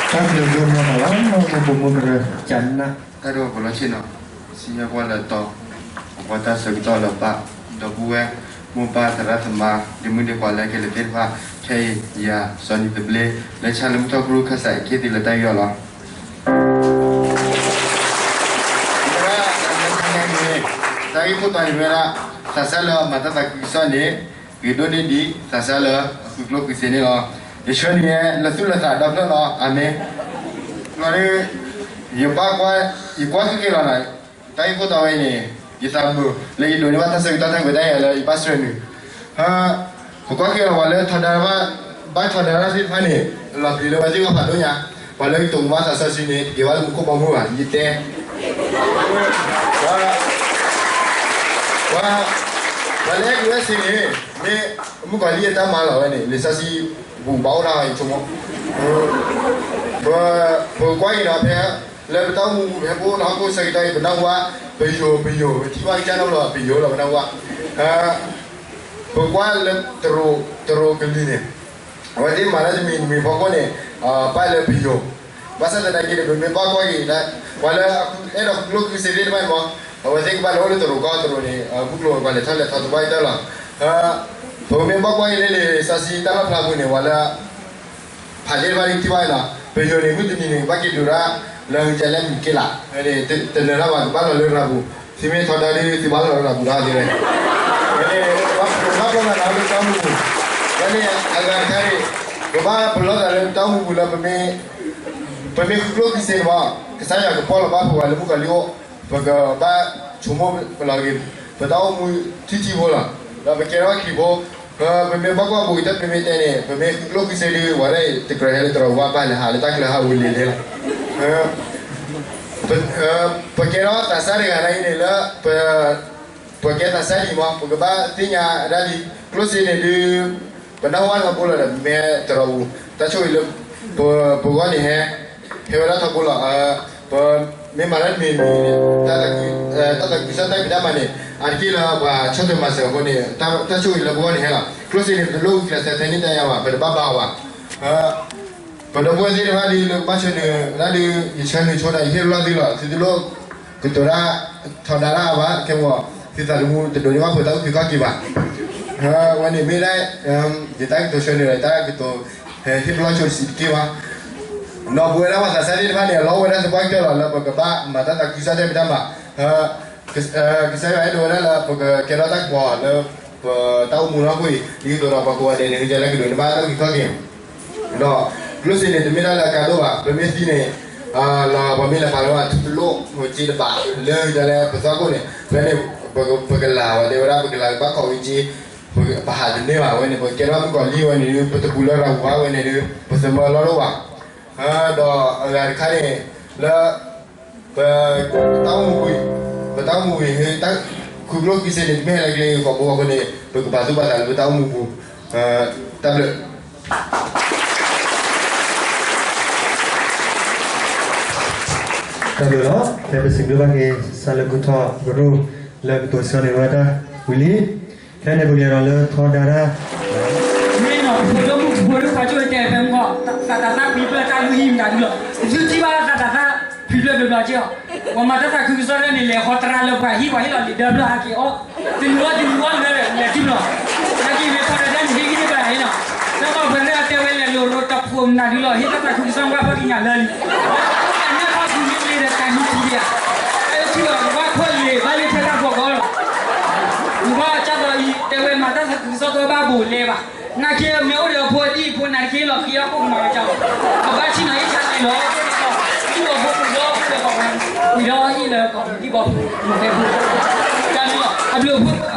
တၢ်ဘျုးဒိၣ်မးလီၤ, ပမိၢ်ကရၢ ကနၣ် တၢ်ဒိၣ်ပလီၢ်ဆ့ၣ်နီၤ, စံးညါပှၤလၢတီ, ပှၤတၢ်ဆၢကတီၢ်လၢပၢ်, ဒီပုၢ်ဝဲၢ်, မိၢ်ပၢ်သရၣ်သမါ, ဒ့မုၣ်ဒ့ခွါလၢကလဲၤသ့ၣ်တဖၣ်, ခဲအံၤ ယၤ စီၤနံၤသဘျ့ လၢဆၣ်လၢမုၢ်ထီၣ်ကရူၢ်ခၢၣ်စး က့ၢ်သုလၢတၢ်ယူးယီၣ်လီၤ. တၢ်ဂ့ၢ်ခိၣ်တီန့ၣ်မ့ၢ်ဝဲဒၣ် သးစၢ်လၢအမၤတၢ်သးခုကစီၣ်န့ၣ် ဂ့ၤဒိၣ်န့ၢ်ဒံး သးစၢ်လၢအဃုကျိၣ်ဃုစ့န့ၣ်လီၤ. ယဆှၢန့ၢ်ယဲလၢသူၣ်လၢသးဒီဖျၢၣ်လီၤ. အၤမ့ၣ်. လီၤဒုး ယဘၣ်ကွၢ်, ယကွၢ်ဃုာ်က့ၤလီၤနီၤ, တၢ်ဂ့ၢ်ခိၣ်တီဝဲအံၤန့ၣ် ယသးမုာ်လၢယဒိးန့ၢ်ဘၣ်တၢ်ဆၢကတီၢ်တၢ်ကွဲးတၢ်ယၤလၢယဘၣ်ဆှၢနုာ်, ပကွၢ်ဃုာ်လီၤ ပှၤလၢထီဒါဘၣ်, ဘၣ်ထီဒါတၢ်သ့ၣ်တဖၣ်န့ၣ် လီၤပျံၤလၢပှၤသ့ၣ်ဂီၢ်ဖးဒိၣ်ညါ, ပှၤလၢကတိၤမူဘၣ်သးစီဆှံန့ၣ် တက့ၤဘၣ်လၢမူခိၣ်ဘီမုၢ်ဘၣ် ယတဲ ပှၤ, ပှၤလၢအဲၣ်ဒိးဝဲစ့န့ၣ် မ့ၢ်မုၣ်ကီၤလံၢ်အတၢ်မၤလီၤဝဲန့ၣ် လံာ်စီဆှံပူၤဘၣ်အိၣ်ဒၣ်အီၤ ယဆိကမိၣ်, ပ, ပကွၢ်က့ၤဒီးဖဲ လၢပတၢ်အိၣ်မူပူၤ ဖဲပအိၣ်လၢဟီၣ်ခိၣ်ဆၢကတီၢ်အံၤ ပနၢ်ဟူဘၣ် ပယိၤ ပယိၤ ပထံၣ်ဘၣ်ကစၢ်နီတဘျီ ပယိၤလီၤ ပနၢ်ဟူဘၣ်, ပကွၢ်လၢတရူး တရူးကလံၤန့ၣ် အဝဲသ့ၣ်မၤတၢ်တမံၤတမံၤဖီခိၣ်န့ၣ် ပာ်လၢပယိၤ, ဘၣ်ဆၣ်သနာ်က့န့ၣ် ပမ့ၢ်ဘၣ်ကွၢ်က့ၤ ပှၤလၢအဲၣ်ဒိးဃုကျိၣ်ဃုစ့သ့ၣ်တဖၣ်န့ၣ်မ့ၢ် အဝဲသ့ၣ်ကဘၣ်လဲၤအိၣ်လၢတရူးကီၢ်တရူးန့ၣ် မုၢ်ကျိၤဝဲၤကွာ်လဲၤထီၣ်လဲၤထီသပှၢ်ကတၢၢ်လီၤ. ပမ့ၢ်ဘၣ်ကွၢ်က့ၤလၢလံာ်စီဆှံတၢ်လီၣ်ဖျါပူၤန့ၣ် ပှၤလၢ ဖးသ့ၣ်တဖၣ်န့ၣ်ထံၣ်ဘၣ်လီၤ. ပယိၤန့ၣ် မုၢ်တနံၤန့ၣ် ဘၣ်က့ၤဒိးရၣ် လၢယလဲမုၢ်က့လး, တနၢၤတၢ်ဘၣ် ကဘၣ်လီၤလၢရၤပူၤ, သုမ့ၢ်ထီဒါဒုး သုဘၣ်လီၤလၢရၤပူၤတၢ်သ့ဝဲ, ဝဲန့ၣ် ပှၤပှၤပှၤလၢတၢ်အိၣ်မူပူၤ, ဝဲန့ၣ်အဂၤတခါန့ၣ် ပဘၣ်ပလီၢ်သးလၢတၢ်အိၣ်မူပူၤလၢ ပမ့ၢ်ဃုကျိၣ်ဃုစ့န့ၣ်မ့ၢ် ကစၢ်ယွၤကပီၣ်လီၤဘၣ်ပှၤလၢမုၣ်ကီၤလံၢ်အိၣ်, ပကဘၣ်ဆိကမိၣ်ပလီၢ်က့ၤ ပတၢ်အိၣ်မူထံထံဖိလီၤ. ဒီးပကဲထီၣ်ခရံာ်ဖိ, ပမ့ၢ်ဘၣ်ကွၢ်ဘူးကတၢၢ် ပမ့ၢ်တဲန့ၣ် ပမ့ၢ်ဃုကျိၣ်ဃုစ့ဒုး ပှၤဒၣ်အံၤ တကြၢးဟဲလၢတရူးဘၣ် ပာ်လၢဟးလၢတၢ်ချၢဟးဝံၤလံၤလံၤလီၤ. ပကဲထီၣ်သးစၢ်တဂၤဒၣ်အံၤန့ၣ်လၢ ပကဲသးစၢ်လံမ့ၢ် ပကဘၣ်သ့ၣ်ညါဒၣ်လံ ကျိၣ်စ့န့ၣ်ဒုး ပနၢ်ဟူဘၣ်ထီဘိလီၤဒီး ပမ့ၢ်တရူးဘူး တၢ်ဆိၣ်ဂ့ၤလၢ ပဂီၢ်န့ၣ်ဟဲ ဟဲဝဲဒၣ်ထီဘိလီၤ. ပမ့ၢ်မၤတၢ်တမံၤမံၤန့ၣ် တၢ်သးခုကစီၣ်တၢ်ဖံးတၢ်မၤန့ၣ် အါတက့ၢ်လၢပှၤဆီၣ်ထွဲမၤစၢၤအဃိန့ၣ် တၢ်ဆိၣ်ဂ့ၤလၢပဂီၢ်န့ၣ်ဟဲလီၤ. ကျိၣ်စ့န့ၣ် ပတလိၣ်ဂုာ်ကျဲးစၢးထဲန့ၣ်တၢ်ညါဘၣ် ပတဘၣ်ဘါအီၤဘၣ်. ပဒီပုၢ်ဝဲၢ်သ့ၣ်တဖၣ်ဒုး လၢကဘၣ်ဆှၢနုာ်ဒၣ်ဒုး ယဆှၢနုာ်ဆိဒၣ်ယဟ့ၣ်ပလီၢ်သုလီၤ. သုတလိၣ်ကတိၤတၢ် ထီဒါတၢ်အါဘၣ် ခဲမီၤ သုသးသမူတဒိးန့ၢ်ဘၣ်ပတၢ်အုၣ်က့ၤခီၣ်က့ၤဘၣ်. ဝဲန့ၣ်မ့ၢ်ဒၣ် ယတၢ်ကတိၤဆှၢနုာ်ဒီး ယတၢ်ကတိၤဟ့ၣ်ပလီၢ်ဆိတစဲးတက့ၢ်ဘၣ်. ဒီးပဝဲဒၣ်ပှၤသးစၢ်သ့ၣ်တဖၣ်န့ၣ် အလီၢ်ဝဲဒၣ်သပှၢ်ကတၢၢ်လီၤလၢပကဘၣ်မၤတၢ်သးခုကစီၣ်တၢ်ဖံးတၢ်မၤ ကစၢ်ယွၤအဲၣ်ဒိးဝဲဒၣ်လၢပကကဲထီၣ်တၢ်ကပီၤလၢ ပတၢ်အိၣ်မူနီၢ်ခိအံၤ ဒ်သိးဒီးပှၤကိးဂၤဒဲးန့ၣ် ကလဲၤကဒိးန့ၢ်ဘၣ်တၢ်အုၣ်က့ၤခီၣ်က့ၤ ဒီးကျိၣ်စ့န့ၣ် တမ့ၢ်တၢ်လၢအကါဒိၣ်ဘၣ်. ပမ့ၢ်သံန့ၣ် လၢပှၤမ့ၢ်လဲၤပာ်လီၤဝဲ ထူတလိၣ် စ့တဘး လၢကလဲၤပသွၣ်ခိၣ်န့ၣ် ဖဲန့ၣ် ပကလၤဝဲတဲဝဲဒၣ် ပကလၤကဘၣ်ခိးဝဲက့ ပဟးတန့ၢ်ဘၣ်ဝဲန့ၣ် ပကဲထီၣ်မုၣ်ကီၤလံၢ်ဝဲန့ၣ်ဒုး ပတပူၤလၢရၤဝူၤဘၣ်ဝဲန့ၣ်ဒုး ပသမၢလီၢ်တအိၣ်ဘၣ်. ဒီးအဂၤတခါန့ၣ် လၢ ပ ပတၢ်အိၣ်မူပူၤ ပတၢ်အိၣ်မူပူၤ တၢ်ခုကျိၣ်ကစ့န့ၣ် တမ့ၢ်ဟဲလၢကျဲဂ့ၤကီးဘိအဃိန့ၣ် ပကပာ်သူၣ်ပာ်သးလၢပတၢ်အိၣ်မူပူၤ တၢ်ဘျုး တၢ်ဘျုးလီၤ. ဖဲပစံးဘျုးဘၣ်က့ၤ ကစၢ်လၢကူၣ်ထီၣ်ကရူၢ် လၢကတိၤဆၢန့ၢ်ဝဲတၢ်ဝံၤလံ ဖဲန့ၣ်ပကလဲၤဒီးလၢထီဒါတၢ် မ့ၢ်နီၤ ပဖိဒိၣ်မုၣ်ဖိဒိၣ်ခွါကၠိတဲဖဲမုၢ်ဂီၢ် သးတၢ်သၣ်ဖံးဖျၢၣ်တၢ်လုၢ်ဟံၣ်မနုၤဒုလီၤ. သုထံၣ်ဘၣ်သးတၢ်သၣ်ဖံးဖျၢၣ်ဘျီဘျီက့ၢ်အီၤ ပှၤမၤတၢ်သးခုကစီၣ်လၢန့ၣ် လဲၤဃီတရါလၢပှၤဟံၣ်ပှၤဟ့ၣ်လီၤလံာ်ဒၢဘျီဟးက့ၤအီၤ တနံၤဝီတနံၤဝီလၢလဲၤထံၣ်ဘျီ ဟဲက့ၤမ့ၢ်ဖီတၢ်ဒၢန့ၣ် ဟ့ၣ်ဂံၢ်ဟ့ၣ်ဘါအံၤနီၤ ဒီးပှၤဖဲန့ၣ်တဲဝဲလဲၤလိာ်ရိတဖိးမနုၤဒုလီၤ ဟ့ၣ်တၢ်သးခုကစီၣ်ကွၢ်ဖီၣ်ကညးလၢလံ အနၢ်ခီဆူမ့ၢ်လ့ဒီးတၢ်မံထံဒံးဧါ အဲထံၣ်ဘၣ်ကဘၣ်ဖီၣ်လံာ်ဘၣ်လံဖဲတၢ်ဖီၣ်ကီလီၤ နဘၣ်ကၢ်သိးအံၤ တဲဝဲမၤတၢ်သးခုကစီၣ်တဘၣ်ဘိးလဲဘၣ် နာ်က့မ့ၢ်အိၣ်ဒီးဖိဒံဖိနၤတက့ၢ်လီၤ ဃ့အီၣ်ကိၣ်ကမၤဝဲကၢ်လီၤ ကဘၣ်ဆံၣ်နီၤအ့ၣ်ဆါလံလီၤ ဒူၣ်ဒီးဖိပူၤဒီးဖိဒီးပှၤဝဲ ဝံၤဒီးဟံၣ်လၢကီၢ်ဒံဘီဖိ မူၤဖဲဖိ တၢ်လီၤ အဘျုးအဖှိၣ်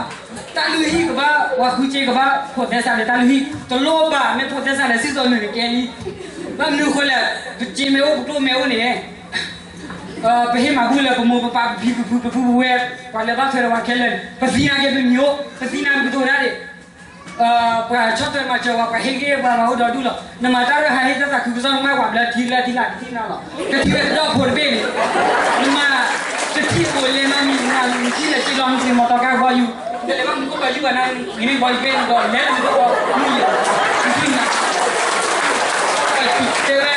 တၢ်လုၢ်ဟံၣ်ကဘၣ် ပှၤဃုစ့ကဘၣ် ဖိးသဲစးဒီးတၢ်လုၢ်ဟံၣ် တလိၣ်ဘၣ် မ့ၢ်ဖိးသဲစးဒီးစံၣ်စိၤနုာ်န့ၣ်ကဲလံ ဘၣ်မနုၤအဃိလဲၣ် ပစ့မ့ၢ်အိၣ် ပကျိၣ်မ့ၢ်အိၣ်န့ၣ် ပဟ့ၣ်မၤဘူၣ်လၢပမိၢ်ပပၢ်ပဖံပဖုပပုၢ်ပဝဲၢ် ပှၤလၢဘၣ်ထွဲဒီးပှၤခဲလၢာ်န့ၣ် ပသံနာ်က့ပမံၤအိၣ် ပသံနာ်က့ပကတိၤတၢ်ဒံး ပှၤဆီၣ်ထွဲမၤစၢၤဝဲ ပှၤဟ့ၣ်ဂံၢ်ဟ့ၣ်ဘါဝဲအိၣ်ဒီဒူၣ်လီၤ. နမၤတၢ်ရဲၣ်ဟးဟ့ၣ်တၢ်သးခုကစီၣ် နမ့ၢ်ကွၢ်ဘျၢထံလၢထံလာ်တထံၣ်နၤလီၤ. ကထံၣ်ဝဲကဒီၣ်ဖိတဘ့ၣ်န့ၣ် နမၤတထံၣ်အိၣ်လဲၣ်နမံၤနၤ နထံၣ်လဲၤစ့လီၤနသ့ၣ်မီၤတီကါဂီၢ်ယူၤ နလဲၤဘၣ်မူခိၣ်ဘၣ်ယူၤဘၣ်နၤ ဂ့ၤန့ၢ်ဘီယူၤဘ့ၣ်နဒီးလဲၤလၢမူခိၣ်ဘီမုၢ်ယံၤ နထံၣ်နၤ တဲဝဲ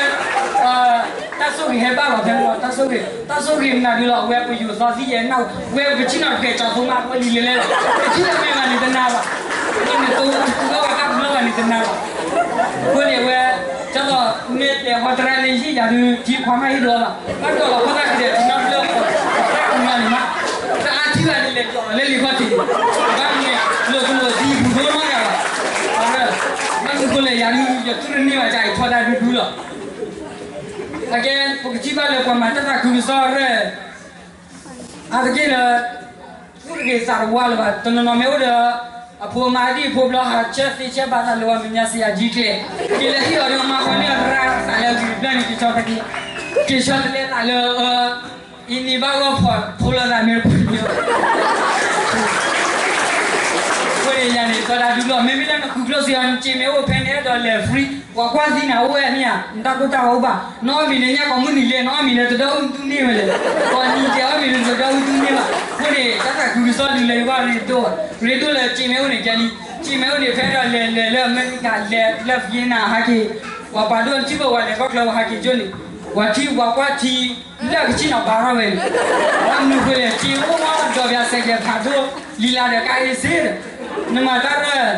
တၢ်ဆိၣ်ဂ့ၤဟဲဘၣ်လီၤဖဲန့ၣ်လီၤ တၢ်ဆိၣ်ဂ့ၤ တၢ်ဆိၣ်ဂ့ၤမနုၤဒုလီၤ အဝဲပယိၤသီသံယဲနၢ် ဝဲပထံၣ်နီၢ်တဖျဲးကၠီၤသိမး ဝဲလံလဲၤလဲၤလီၤ ပထံၣ်တမ့ၢ်ဘၣ်န့ၣ်တနာ်ဘၣ် မ့ၢ်နတိၤတကူဘၣ်ဝဲတၢ်ကူလီၤဘၣ်န့ၣ်တနာ်ဘၣ် အဃိန့ၣ်ဝဲ ကၠီၤသိမ့ၢ်တဲဟီတရါလၢယဟံၣ်ယၤဒုး ထံခွါမးဟ့ၣ်ဒိးလီၤ ဘၣ်ဒီးလီၤဖီၣ်တၢ်ကဒဲးထံနီတဖျၢၣ် တၢ်ကူမးန့ၣ်မး တအါထံၣ်ဘၣ်န့ၣ်လဲၤကၠီၤလၢလံၤခီၣ်ထံး ဘၣ်မနုၤလဲၣ် လိာ်ကလိာ်သံဘူးဒိၣ်နီတဂၤဘၣ် ဘၣ်မနုၤအဃိလဲၣ် ယၤဒုး ယတူၢ်တန့ၢ်ဘၣ် ကၢ်အံၤထီဒါဒုဒုလီၤ အကဲ ပကထံၣ်ဘၣ်လၢပှၤမၤတၢ်သးခုကစီၣ်ရဲၣ် အါတက့ၢ်လၢ သူၣ်တဂ့ၤသးတဝါလၢၤဘၣ် တနီၤနီၤမ့ၢ်အိၣ်ဒီး အဖိမါဒ်အဖိဘျီဟးဆၢသ့ဆၢဘၣ်သးလၢပှၤမဲာ်ညါစံးယၤကံကျဲ က့ၤလၢဟံၣ်အီၤဒီးမါဃီန့ၢ်အရါသးလၢအဂံၢ်တဖျၢၣ်န့ၣ် က့ၤဆီတက့ၢ် က့ၤဆီတလဲသးလၢ အံၤန့ၣ်ဘၣ်ဂီၢ်ဖီၣ်ဖိလီၤသးမ့ၢ်တပှဲၤန့ၣ် အဃိန့ၣ်ယၤန့ၣ် သီဒါဒုလီၤ မ့မ့ၢ်လၢနဃုကျိၣ်စ့အီၤ နစ့မ့ၢ်အိၣ်ဖဲန့ၣ်အဲၣ်ဒိးလဲၤ free ပှၤကွၢ်သံနၤအိၣ်ဝဲမ့ၢ်ဧါ နတၢ်ကိၢ်တၢ်ဂီၤအိၣ်ဘၣ် နအီၣ်မ့ၤလၢညၣ်ကိးမုၢ်နံၤလဲၣ် နအီၣ်မ့ၤလၢတဒီအုၣ်သူၣ်န့ၢ်ဝဲလဲၣ် ပှၤနံၤတဲအီၣ်မ့ၤလၢတဒီအုၣ်သူၣ်န့ၢ်ဘၣ် အဃိန့ၣ် တၢ်သးခုကစီၣ်ဒုးလၢယဂီၢ်ရ့ဒိၣ်ဘၣ် ရ့ဒိၣ်လၢစ့မ့ၢ်အိၣ်န့ၣ်ကဲလံ စ့မ့ၢ်အိၣ်န့ၣ် ဖဲဒီးလဲၤလဲၤလၢအမဲရကၤ လဲၤလၢ Vietnam ဟဲက့ၤ ပှၤပာ်ဒိၣ်ထံၣ်ဘၣ်ဝဲလဲၤခီၣ်ချၢဝဲဟဲက့ၤကၠိန့ၣ် ပှၤထံပှၤကွၢ်ထံ လၢအကဆ့ၣ်နီၤဘၣ်ထီၣ်ဝဲန့ၣ် ဘၣ်မနုၤအဃိလဲၣ် စ့အိၣ်မးဒီးပၠးစဲးကဲၤဖးဒိၣ် လံလါဒီးကါအ့စ့ဒီး နမၤတၢ်ရဲၣ်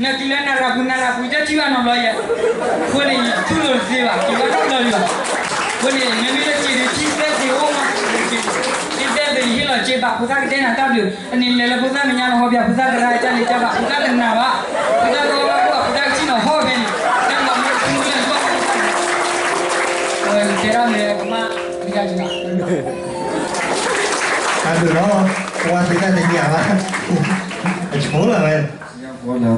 နက့ၤလၢနရၤပူၤနရၤပူၤ တထံၣ်ဘၣ်နီတဘျီယဲၢ် အဃိန့ၣ် ယတူၢ်လိာ်တသ့ဘၣ် က့ၤဘၣ်တဘျီလံဘၣ် အဃိန့ၣ် မ့မ့ၢ်လၢစ့ဒုးထံၣ်သဲစ့အိၣ်မး ထံသဲစ့ယဟ့ၣ်လီၤစ့ဘၣ် ဖိသၣ်ကတဲနၤတၢ်ဘျုး အန့ၣ်လဲၤလၢဖိသၣ်မဲာ်ညါလီၤ ဟီဘၠၣ်ဖိသၣ်တရါ ကန့ၣ်ကဘၣ် ဖိသၣ်တနာ်ဘၣ် ဖိသၣ်တအီၣ်ဘၣ် ဖိသၣ်ကဆ့ၣ်နီၤဟီၣ်ဖဲန့ၣ် တၢ်လီၤမ့ၢ်ထူလၢနကီၢ် တဲဒၣ်မ့ၢ်ကမၣ် မ့ၢ်ဒၣ်က့ၤဘၣ် တၢ်ဘျုးလီၤ ပှၤသ့တၢ်တညၣ်ဘၣ် အဆိလီၤဝဲ လၢ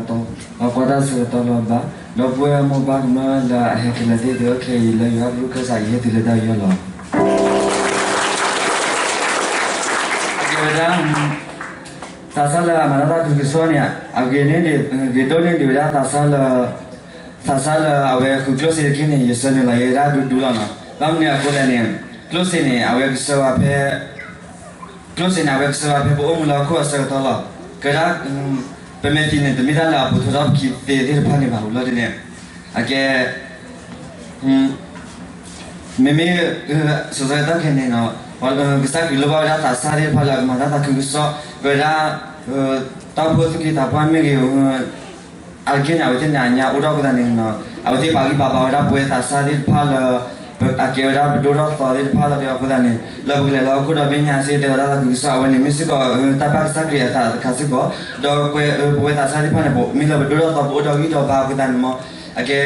အကွၢ်တၢ်ဆၢကတီၢ်လၢၤဘၣ် ဒီပုၢ်ဝဲၢ်မိၢ်ပၢ်ကမျၢၢ်လၢအဟဲက့ၤလၢသ့ၣ်သုခဲအံၤ လၢယွၤကရူၢ်ကစၢ်ယဟ့ၣ်သုလၢတၢ်ယူးယီၣ်လီၤ. အကဲဝဲဒၣ် သးစၢ်လၢအမၤတၢ်သးခုကစီၣ်န့ၣ် အဂ့ၤန့ၢ်ဒံး ဂ့ၤဒိၣ်န့ၢ်ဒံးဝဲဒၣ်သးစၢ်လၢ သးစၢ်လၢအဝဲဃုကျိၣ်စ့တခါန့ၣ် ယဆၢနုာ်လီၤယဲဒၣ်ဒူဒူလီၤနီၤ. ဘၣ်မနုၤအဃိလဲၣ်န့ၣ် ကျိၣ်စ့န့ၣ် အဝဲကဆှၢဝဲဖဲ ကျိၣ်စ့န့ၣ် အဝဲကဆှၢဝဲဖဲပအိၣ်မူလၢဟီၣ်ခိၣ်အဆၢကတီၢ်လီၤ. ကဲဒၣ် ပမဲာ်ဖံးန့ၣ် တမ့ၢ်တၢ်လၢအပိာ်ထွဲထီၣ်ပခံသ့သ့ၣ်တဖၣ်န့ၣ်ဘၣ် ဝံၤလီၤဒ်န့ၣ် အကဲ မ့မ့ၢ် စီၤစီၤတၢ်ခဲန့ၣ် ကစၢ်ခရံာ်လိၣ်ဘၣ်ဝဲဒၣ်သးစၢ်သ့ၣ်တဖၣ်လၢအကမၤတၢ်သးခုကစီၣ် ကဝဲဒၣ် တၢ်အိၣ်ဖှိၣ်သူၣ်က့သးပှၢ်မ့ၢ်ဂ့ၤ အါတက့ၢ်န့ၣ် အဝဲသ့ၣ်န့ၣ် အညါအိၣ်ထီၣ်အဃိသတးန့ၣ် အဝဲသ့ၣ်ပာ်ဂံၢ်ပာ်ဘါဝဲဒၣ်ပဝဲသးစၢ်သ့ၣ်တဖၣ်လၢ အကဲဝဲဒၣ်ပဒိၣ်ထီၣ်သီသ့ၣ်တဖၣ်လီၤဒီးအဃိသတးန့ၣ် လၢပကလဲၤလၢဟီၣ်ခိၣ်ဒီဘ့ၣ်ညါစ့ၢ်ကီး တဲဝဲဒၣ်သးခုကစီၣ် အဝဲန့ၣ်မ့ၢ်စ့ၢ်ကီး တၢ်ဘၣ်ကစၢ်ခရံာ်အသးတခါစ့ၢ်ကီး ဒီးပဝဲသးစၢ်သ့ၣ်တဖၣ်န့ၣ် မ့ၢ်လၢပဒိၣ်ထီၣ်သီပအိၣ်ဒီးဂံၢ်ဒီးဘါအဃိသတးန့ၣ်မ့ၢ် အကဲ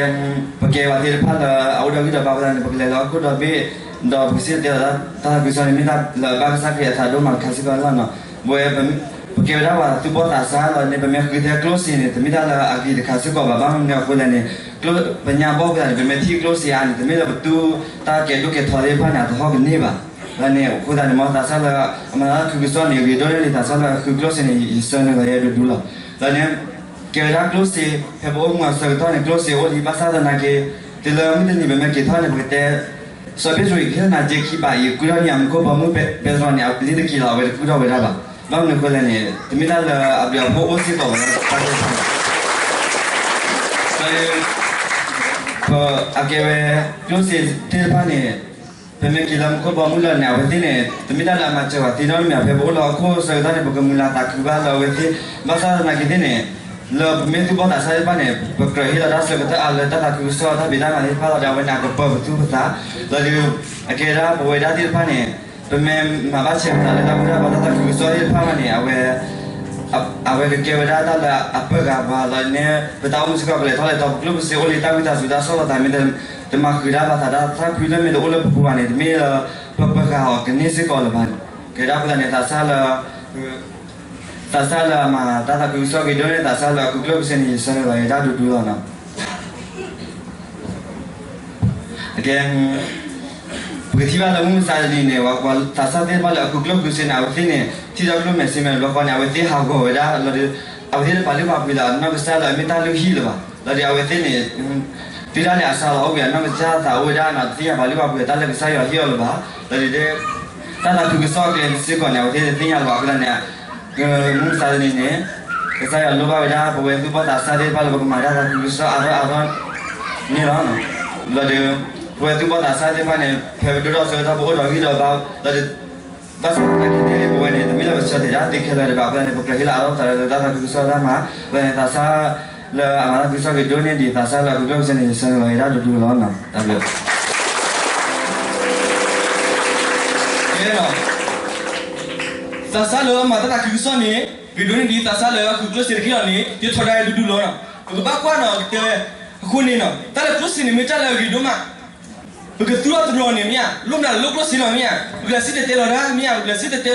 ပကဲဝဲသ့ၣ်တဖၣ်လၢအအိၣ်ဒီးဂံၢ်ဒီးဘါအဃိသတးန့ၣ် ပကလဲၤလၢဟီၣ်ခိၣ်ဒီဘ့ၣ် ဒီးပကစံၣ်တဲၤတဲလီၤတၢ်သးခုကစီၣ်န့ၣ် မ့ၢ်တၢ်လၢအဘၣ်ကစၢ်ခရံာ်အသးဒိၣ်မးတခါစ့ၢ်ကီးလီၤနီၤ. ပဝဲ ပကဲဝဲဒၣ်ပှၤသူၣ်ဘီၣ်သးစၢ်လီၤန့ၣ် ပမ့ၢ်ဃုထၢကျိၣ်စ့န့ၣ် တမ့ၢ်တၢ်လၢအဂ့ၤတခါစ့ၢ်ကီးဘၣ်. ဘၣ်မနုၤအဃိလဲၣ်န့ၣ် ပညါဘီၣ်အဃိသတးန့ၣ် ပမ့ၢ်ထံၣ်ကျိၣ်စ့အါန့ၣ် တမ့ၢ်လၢပသူၣ်တၢ်ကဲဒိၣ်ကဲထီသ့ၣ်တဖၣ်န့ၣ် အတဟီၣ်ကန့ၢ်ဘၣ်. လီၤန့ၣ်အဃိသတးန့ၣ်မ့ၢ်သးစၢ်လၢအမၤတၢ်သးခုကစီၣ်န့ၣ် ဂ့ၤဒိၣ်န့ၢ်လံ သးစၢ်လၢအဃုကျိၣ်စ့န့ၣ် ယဆၢန့ၢ်လီၤယဲဒိၣ်ဒိၣ်လီၤ. လီၤန့ၣ် ကဲဝဲဒၣ်ကျိၣ်စ့ ဖဲပအိၣ်မူအဆၢကတီၢ်န့ၣ် ကျိၣ်စ့အိၣ်လံ ဘၣ်ဆၣ်သနာ်က့ တုၤလၢမုၢ်တနံၤပမ့ၢ်က့ၤထီၣ်န့ၣ် ပကတဲ စီၤပ့းတရူးအံၤ ကဟ့ၣ်နၤစ့ခံဘးအံၤ ဃုထီၣ်န့ၢ်အမူခိၣ်ဘီမုၢ် ပဲတြီန့ၣ် အလံတက့ၤလီၤ အဝဲတဃုထီၣ်ဝဲဒၣ်ဘၣ်. ဘၣ်မနုၤအဃိလဲၣ်န့ၣ် တမ့ၢ်တၢ်လၢအဘျုးအဖှိၣ်အိၣ်စ့ၢ်ကီးဝဲ လီၤ ပအကဲဝဲ ကျိၣ်စ့သ့ၣ်တဖၣ်န့ၣ် ပမ့ၢ်က့ၤလၢမူခိၣ်ဘီမုၢ်လီၤန့ၣ် အဝဲသ့ၣ်န့ၣ် တမ့ၢ်တၢ်လၢအမၤစၢၤဘၣ်သ့နီတမံၤ ဖဲပအိၣ်လၢဟီၣ်ခိၣ်ဆၢကတီၢ်န့ၣ် ပကမုာ်လၤသးခုဘၣ်လၢအဝဲသ့ၣ် ဘၣ်ဆၣ်သနာ်က့သ့ၣ်န့ၣ် လၢပမ့ၢ်သူၣ်ဘီၣ်သးစၢ်သ့ၣ်တဖၣ်န့ၣ် ပကြၢးဟ့ၣ်လီၤတၢ်ဆၢကတီၢ်အါလၢတၢ်သးခုကစီၣ် တၢ်ဖံးတၢ်မၤသ့ၣ်တဖၣ်လီၤဒီး အဝဲန့ၣ်အကပၢၤပသူၣ်ပသး လီၤဒုး အကဲဒၣ်ပဝဲဒၣ်သ့ၣ်တဖၣ်န့ၣ် ပမ့ၢ်မၤဘၣ်ဆဲးပသးလၢတၢ်ဘူၣ်တၢ်ဘါတၢ်သးခုကစီၣ်သ့ၣ်တဖၣ်ဘၣ်န့ၣ် အဝဲ အဝဲကကဲဝဲဒၣ်တၢ်လၢအပၢၤဂၤပှၤလီၤန့ၣ် ပတၢ်အိၣ်မူစ့ၢ်ကီး ပလဲၤထီၣ်လဲၤထီ ပကျိၣ်ပစ့အိၣ်လံ တၢ်ဝံသးစူၤတၢ်ဆီၣ်လီၤသးမ့ၢ် တမၤဃုာ်ဒၣ်ဘၣ်သး တၢ်သးဖှံလၢမ့ၢ်တအိၣ်လၢပပူၤဘၣ်န့ၣ် တမ့ၢ်လၢ ပပၢၤဂၤအီၤကန့ၢ်စ့ၢ်ကီးလၢၤဘၣ်န့ၣ် ကဲဒၣ်အဃိသတးန့ၣ် သးစၢ်လၢ သးစၢ်လၢအမၤတၢ်သးခုကစီၣ်ဂ့ၤဒိၣ်န့ၢ် သးစၢ်လၢအဃုကျိၣ်ကစ့န့ၣ် ယဆၢန့ၢ်လီၤယဲဒၣ်ဒိၣ်ဒိၣ်လီၤနီၤ. အကဲ ပကထံၣ်ဘၣ်လၢမုၢ်မဆါတနံၤန့ၣ် ပှၤသးစၢ်သ့ၣ်တဖၣ်လၢအဃုကျိၣ်ဃုစ့န့ၣ် အဝဲသ့ၣ်န့ၣ် ထံၣ်ဒီးကျိၣ်မဲာ်စ့မဲာ်တဘျီဃီန့ၣ် အဝဲသ့ၣ်ဟးဂီၤဝဲဒၣ်လီၤဒီး အဝဲသ့ၣ်တပာ်လုၢ်ပာ်ပှ့ၤလၢအနီၢ်ကစၢ်လၢအမ့ၢ်တၢ်လုၢ်ဟံၣ်လၢၤဘၣ် လီၤဒီးအဝဲသ့ၣ်န့ၣ် တုၤဒၣ်လဲာ်အစးလီၤအိၣ်ဝဲအနီၢ်ကစၢ်သးအိၣ်ဝဲဒၣ်နီၤ တသ့ၣ်ညါပာ်လုၢ်ပာ်ပှ့ၤအတၢ်လၢကစၢ်ယွၤဟ့ၣ်အီၤလၢၤဘၣ် လီၤဒီး တၢ်သးခုကစီၣ်အကျဲစ့ၢ်ကီးန့ၣ် အဝဲသ့ၣ်တသ့ၣ်ညါလၢၤဘၣ်အဃိသတးန့ၣ် မုၢ်မဆါတနံၤန့ၣ် ကစၢ်ယွၤလိၣ်ဘၣ်ဝဲဒၣ် ပဝဲသူၣ်ဘီၣ်သးစၢ်သ့ၣ်တဖၣ်လၢပကမၤတၢ်သးခုကစီၣ်အါထီၣ်အါထီၣ်န့ၣ်လီၤ. လီၤဒီး ပဝဲသူၣ်ဘီၣ်သးစၢ်သ့ၣ်တဖၣ်န့ၣ် ဖဲပဒိၣ်ထီၣ်ဆၢကတီၢ်ပအိၣ်ဒီးဂံၢ်ဒီးဘါ လီၤဒီး ဘၣ်ဆၣ်သနာ်က့န့ၣ် ပဝဲန့ၣ် တမ့ၢ်လၢပဆၢတဲာ်ဒၣ်သ့ခဲလၢာ်ဒံးဘၣ်အဃိသတးန့ၣ် ပကြၢးဟ့ၣ်လီၤအါထီၣ်ပသးလၢတၢ်သးခုကစီၣ်တၢ်မၤ လၢန့ၣ် သးစၢ်လၢအမၤတၢ်သးခုကစီၣ်ဂ့ၤဒိၣ်န့ၢ်ဒံး သးစၢ်လၢအဃုကျိၣ်ကစ့န့ၣ် ယဆၢန့ၢ်လီၤယဲဒၣ်ဒိၣ်ဒိၣ်လီၤနီၤ တၢ်ဘျုး သးစၢ်လၢမၤတၢ်သးခုကစီၣ်န့ၣ် ဂ့ၤဒိၣ်န့ၢ်ဒံးသးစၢ်လၢအဃုကျိၣ်စ့တက့ၢ်လီၤန့ၣ် ယထီဒါယဲဒိၣ်ဒိၣ်လီၤနီၤ. ပကဘၣ်ကွၢ်နီၤ ကတဲ အဃိန့ၣ်နီၤ တၢ်လၢကျိၣ်စ့န့ၣ်မ့ၢ်တၢ်လၢအဂ့ၤဒိၣ်မး ပကသူၣ်ထီၣ်တရီၤန့ၣ်မ့ၢ်ဧါ, လိၣ်မနုၤလိၣ်ကျိၣ်စ့လီၤမ့ၢ်ဧါ, ပကလဲၤစံၣ်တဲၤတဲလီၤတၢ်မ့ၢ်ဧါ,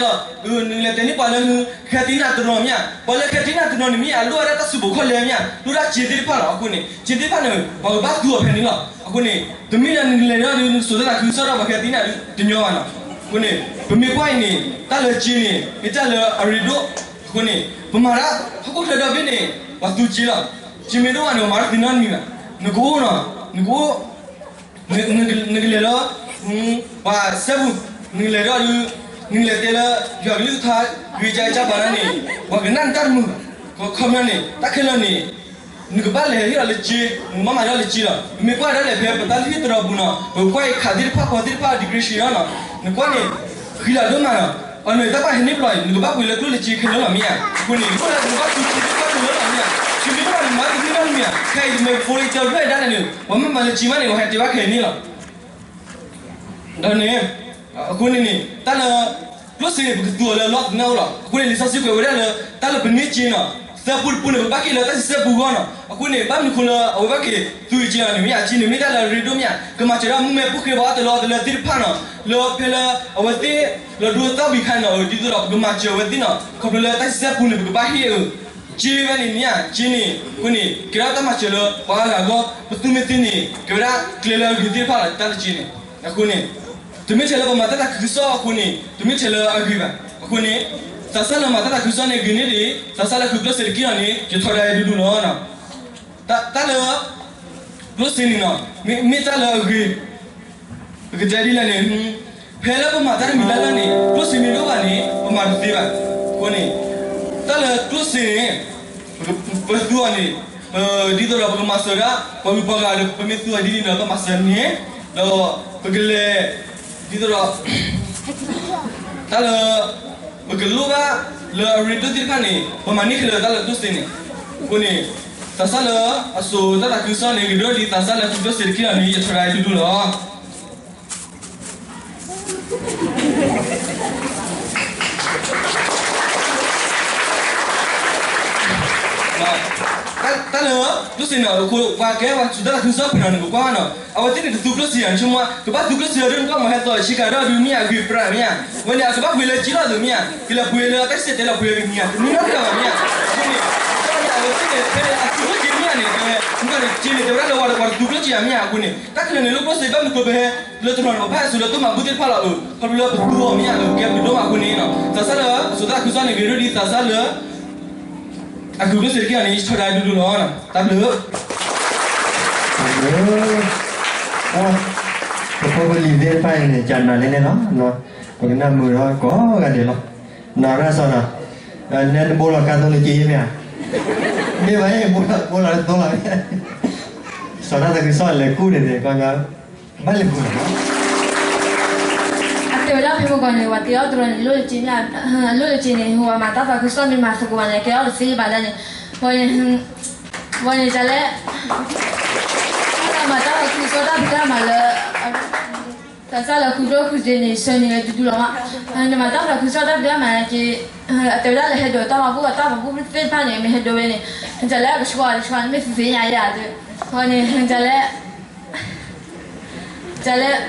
ပကလဲၤစံၣ်တဲၤတဲလီၤ, နကလဲၤတဲန့ၢ်ပှၤလၢနဃဲသံနၤတရီၤမ့ၢ်ဧါ, ပှၤလၢဃဲသံနၤတရီၤန့ၣ်မ့ၢ်ဧါ လိၣ်ဝဲဒၣ်တၢ်စူးပူၤခီၣ်လဲမ့ၢ်ဧါ, လိၣ်ဒၣ်စ့သ့ၣ်တဖၣ်လီၤ. အဃိန့ၣ် စ့သ့ၣ်တဖၣ်န့ၣ် ပှၤကဘၣ်သူအီၤဖဲန့ၣ်လီၤ. အဃိန့ၣ် တမ့ၢ်လၢနကလဲၤဒီးနကစိာ်တၢ်သးခုကစီၣ်ဒီးပှၤဃဲသံနၤဒုးတညီဘၣ်နီၤ. အဃိန့ၣ် ပမ့ၢ်ကွၢ်အံၤန့ၣ် တၢ်လၢစ့န့ၣ် မ့ၢ်တၢ်လၢအရ့ဒိၣ်. အဃိန့ၣ် ပမၤတၢ်ဟီၣ်ခိၣ်ချၢဒီဘ့ၣ်န့ၣ် ပှၤသူစ့လီၤ. စ့မ့ၢ်တအိၣ်ဘၣ်န့ၣ် ပမၤတၢ်သ့နီတမံၤဘၣ်. နကအိၣ်နီၤ, နကအိၣ် နကလဲၤလၢ ပှၤစဲပူၤ, နကလဲၤဒီးဒုး နကလဲၤတဲလၢ ယွၤကလုၢ်ကထါ ဂ့ၤကၢကၢပှၤန့ၣ် ပှၤကနၣ်နတၢ်တမုာ်ဘၣ်. ခီပညီန့ၣ် တၢ်ခဲလၢာ်န့ၣ် နကဘၣ်လဲၤဟ့ၣ်လီၤလၢစ့, နကဘၣ်မၤလီၤလၢစ့လီၤ. မ့ၢ်ကွၢ်ဒၣ်လဲာ်ဖဲပတၢ်လုၢ်ဟံၣ်တရီၤပူၤနီၤ, ပကွၢ်အံၤခးသ့ၣ်တဖၣ် ပှၤသ့ၣ်တဖၣ် degree ဆံးနီၤ, နကွၢ်န့ၣ် ဃံလၤဒိၣ်မးနီၤ. အန့ၣ်တၢ်ပာ်ဟဲန့ၢ်ပျီၢ်အံၤ နကဘၣ်ပှ့ၤလၢကျိၣ်လၢစ့ခဲလၢာ်လီၤမ့ၢ်ဧါ. အဃိန့ၣ် နကဘၣ်သူစ့သ့ၣ်တဖၣ်ခဲလၢာ်လီၤမ့ၢ်ဧါ. စ့မ့ၢ်တအိၣ်ဘၣ်န့ၣ် မၤတသ့နီတမံၤဧါ. ခဲအံၤ မ့ၢ်ဖိလံတဲဖျၢၣ်ဒၣ်လဲာ်န့ၣ် ပှၤမ့ၢ်မၤလၢစ့မးန့ၣ် ပှၤဟဲတဲဘၣ်ခဲအံၤန့ၣ်လီၤ. ဒီးန့ၣ် အဃိန့ၣ်န့ၣ် တၢ်လၢ ကျိၣ်စ့န့ၣ် ပကသူအီၤလၢလီၢ်သနၢၣ်အိၣ်လီၤ. အဃိန့ၣ် လံာ်စီဆှံကွဲးဝဲဒၣ်လၢ တၢ်လၢပန့ၢ်စ့နီၤ, သၢပူတပူန့ၣ် ပဘၣ်က့ၤလၢတၢ်စံးဆၢပူအဂီၢ်နီၤ. အဃိန့ၣ် ဘၣ်မနုၤဃိလၢအဝဲဘၣ်က့ၤသူအံၤစ့နီၤန့ၣ် မ့ၢ်ဧါ, စ့န့ၣ်မ့ၢ်တၢ်လၢအရ့ဒိၣ်မ့ၢ်ဧါ, ကမၤစၢၤဒီးမုၣ်မဲဖိဃဲပှၤအီၣ်တလီအီၣ်တလၢသ့ၣ်တဖၣ်နီၤ, လၢဖဲလၢ အဝဲသ့ၣ် လီၤဒိသၣ်ဝံၤခါန့ၣ်နီၤ, ဒ်သိးဒီးပကမၤစၢၤအဝဲသ့ၣ်နီၤ, ခီဖျိလၢတၢ်စံးဆၢပူန့ၣ် ပကဘၣ်ဟ့ၣ်အ စ့ဝဲန့ၣ်မ့ၢ်ဧါ, စ့န့ၣ် အဃိန့ၣ် ကဲထီၣ်တၢ်မၤစၢၤလၢပှၤအါဂၤအဂီၢ်, ပသူမ့ၢ်သ့န့ၣ် ကဲဝဲဒၣ်ကျဲလၢအဂ့ၤသ့ၣ်တဖၣ်လီၤ, တၢ်လၢစ့န့ၣ်. အဃိန့ၣ် တမ့ၢ်ထဲလၢပမၤတၢ်သးခုကစီၣ်အဃိန့ၣ် တမ့ၢ်ထဲလၢအဂ့ၤဘၣ်. အဃိန့ၣ် သးစၢ်လၢမၤတၢ်သးခုကစီၣ်န့ၣ် ဂ့ၤန့ၢ်ဒံး သးစၢ်လၢဃုကျိၣ်စ့တက့ၢ်လီၤန့ၣ် ယထီဒါယဲဒိၣ်ဒိၣ်လီၤ. တၢ်လၢ ကျိၣ်စ့န့ၣ်နီၤ မ့ၢ်တၢ်လၢအဂ့ၤ ပကတဲဒ်လဲၣ်န့ၣ် ဖဲလၢပမၤတၢ်တမံၤလၢ်လၢ်န့ၣ် ကျိၣ်စ့မ့ၢ်တအိၣ်ဘၣ်န့ၣ် ပမၤတသ့ဘၣ်. အဃိန့ၣ် တၢ်လၢကျိၣ်စ့န့ၣ် ပသူအီၤန့ၣ် ဒ်သိးဒီးပကမၤစၢၤဒၣ် ပှၤဂုၤပှၤဂၤဒီး ပမ့ၢ်သူအီၤဒ်န့ၣ်ဒီး ပမၤစၢၤန့ၣ် ဒီးပကလဲၤ ဒ်သိးဒီး တၢ်လၢ ပကလိၣ်ဘၣ်လၢအရ့ဒိၣ်သ့ၣ်တဖၣ်န့ၣ် ပမၤန့ၢ်ခဲလၢာ်တၢ်လၢကျိၣ်စ့န့ၣ် အဃိန့ၣ် သးစၢ်လၢအစိၤတၢ်သးခုကစီၣ်န့ၣ် ဂ့ၤဒိၣ်ဒ်သးစၢ်လၢဃုကျိၣ်စ့တက့ၢ်လီၤန့ၣ် ယထီဒါဒူဒူလီၤ. တၢ်လၢ ကျိၣ်စ့န့ၣ် အဃိ ပှၤကဲပှၤသူတၢ်သးခုကစီၣ်ဖဲနီၤန့ၣ် ပကွၢ်ဘၣ်နီၤ အဝဲသ့ၣ်န့ၣ်တသူကျိၣ်စ့ယၤ ဆိကမိၣ် ကဘၣ်သူကျိၣ်စ့အီၤဒ်န့ၣ် ကဘၣ်မၤဟဲသီဆ့ကၤဒီးဒုးမ့ၢ်ဧါ အဂ့ၤပြးမ့ၢ်ဧါ ဝဲန့ၣ် အကဘၣ်ပှ့ၤလၢကံလီၤသုးမ့ၢ်ဧါ ကလဲၤပှ့ၤလၢတၢ်စံၣ်တဲၤတဲလီၤပှ့ၤကနံၤဧါ တမ့ၢ်နီတဂၤဘၣ်မ့ၢ်ဧါ အဃိန့ၣ် အဝဲသ့ၣ်န့ၣ် ဖဲန့ၣ် အသူကျိၣ်စ့မ့ၢ်ဧါန့ၣ် တဲဝဲ မ့ၢ်န့ၣ် က့န့ၣ် တဲဝဲဒၣ်လၢဝဲတသူကျိၣ်စ့ယၤမ့ၢ်ဧါ အဃိန့ၣ် တၢ်ခဲလၢာ်န့ၣ် လၢကျိၣ်စ့ဘၣ်မနုၤဃိပဟဲ လၢတနီၤန့ၣ် ပဘၣ်ဟဲစိာ်လၢသိၣ်မၤဘူၣ်သ့ၣ်တဖၣ်လီၤ ခီဖျိလၢပသူအီၤမ့ၢ်ဧါ လၢကဲပဒိၣ်မးအဃိန့ၣ် သးစၢ်လၢ အစိၤတၢ်သးခုကစီၣ်န့ၣ် ဂ့ၤဒိၣ်ဒ်သးစၢ်လၢ အဃုကျိၣ်စ့တက့ၢ်အီၤန့ၣ် ယထီဒါဒူဒူလီၤ တၢ်ဘျုး ပဖိပလံၤသ့ၣ်တဖၣ်အံၤန့ၣ် ကနၤလဲၣ်န့ၣ်လီၤ ပကနၣ်မုာ်ထီၣ်ကိးဂၤဒဲးလီၤ နီၢ်ရၣ်စီၤနီၤ နဲနဘိလီၤကါသိလၢက့ယဲမ့ၢ်ဧါ မ့ၢ်ဘၣ်အံၤ ဘိလီၤတသိလီၤ စီၤတၢ်သးခုကစီၣ်လဲၤကူၣ်န့ၣ်န့ၣ် ကီ ဘၣ်လဲၤကူၣ်န့ၣ် အတဲဝဲဒၣ်ဖဲမုၢ်ဂီၤန့ၣ် ပှၤတ့အီၣ်တရီန့ၣ် လိၣ်လၢက့မ့ၢ် လိၣ်လၢက့န့ၣ် ပှၤမၤတၢ်သးခုကစီၣ်မ့ၢ်မၤသကိးဘၣ်န့ၣ် ကဲအီၣ်တသ့ဘၣ်ဒၣ်န့ၣ် ဝဲန့ၣ် ဝဲန့ၣ်တၢ်လဲၣ် တၢ်မၤတၢ်သးခုကစီၣ်တၢ်ဖံးတၢ်မၤလၢ သးစၢ်လၢဃုကျိၣ်ဃုစ့န့ၣ် ဆၢန့ၢ်ဝဲဒူဒူလီၤမး နမၤတၢ်သးခုကစီၣ်တၢ်ဖံးတၢ်မၤန့ၣ်က့ အတဲဝဲဒၣ်လၢဟဲဒိးတၢ်မၤဘူၣ်အတၢ်မၤဘူၣ်သ့ၣ်တဖၣ်န့ၣ် မ့ၢ်ဟဲဒိးဝဲန့ၣ် တၢ်လဲၣ် ကဆှီတဆှီ မ့ၢ်သ့သ့ညါယၤ ဝဲန့ၣ် တၢ်လဲၣ် တၢ်လဲၣ်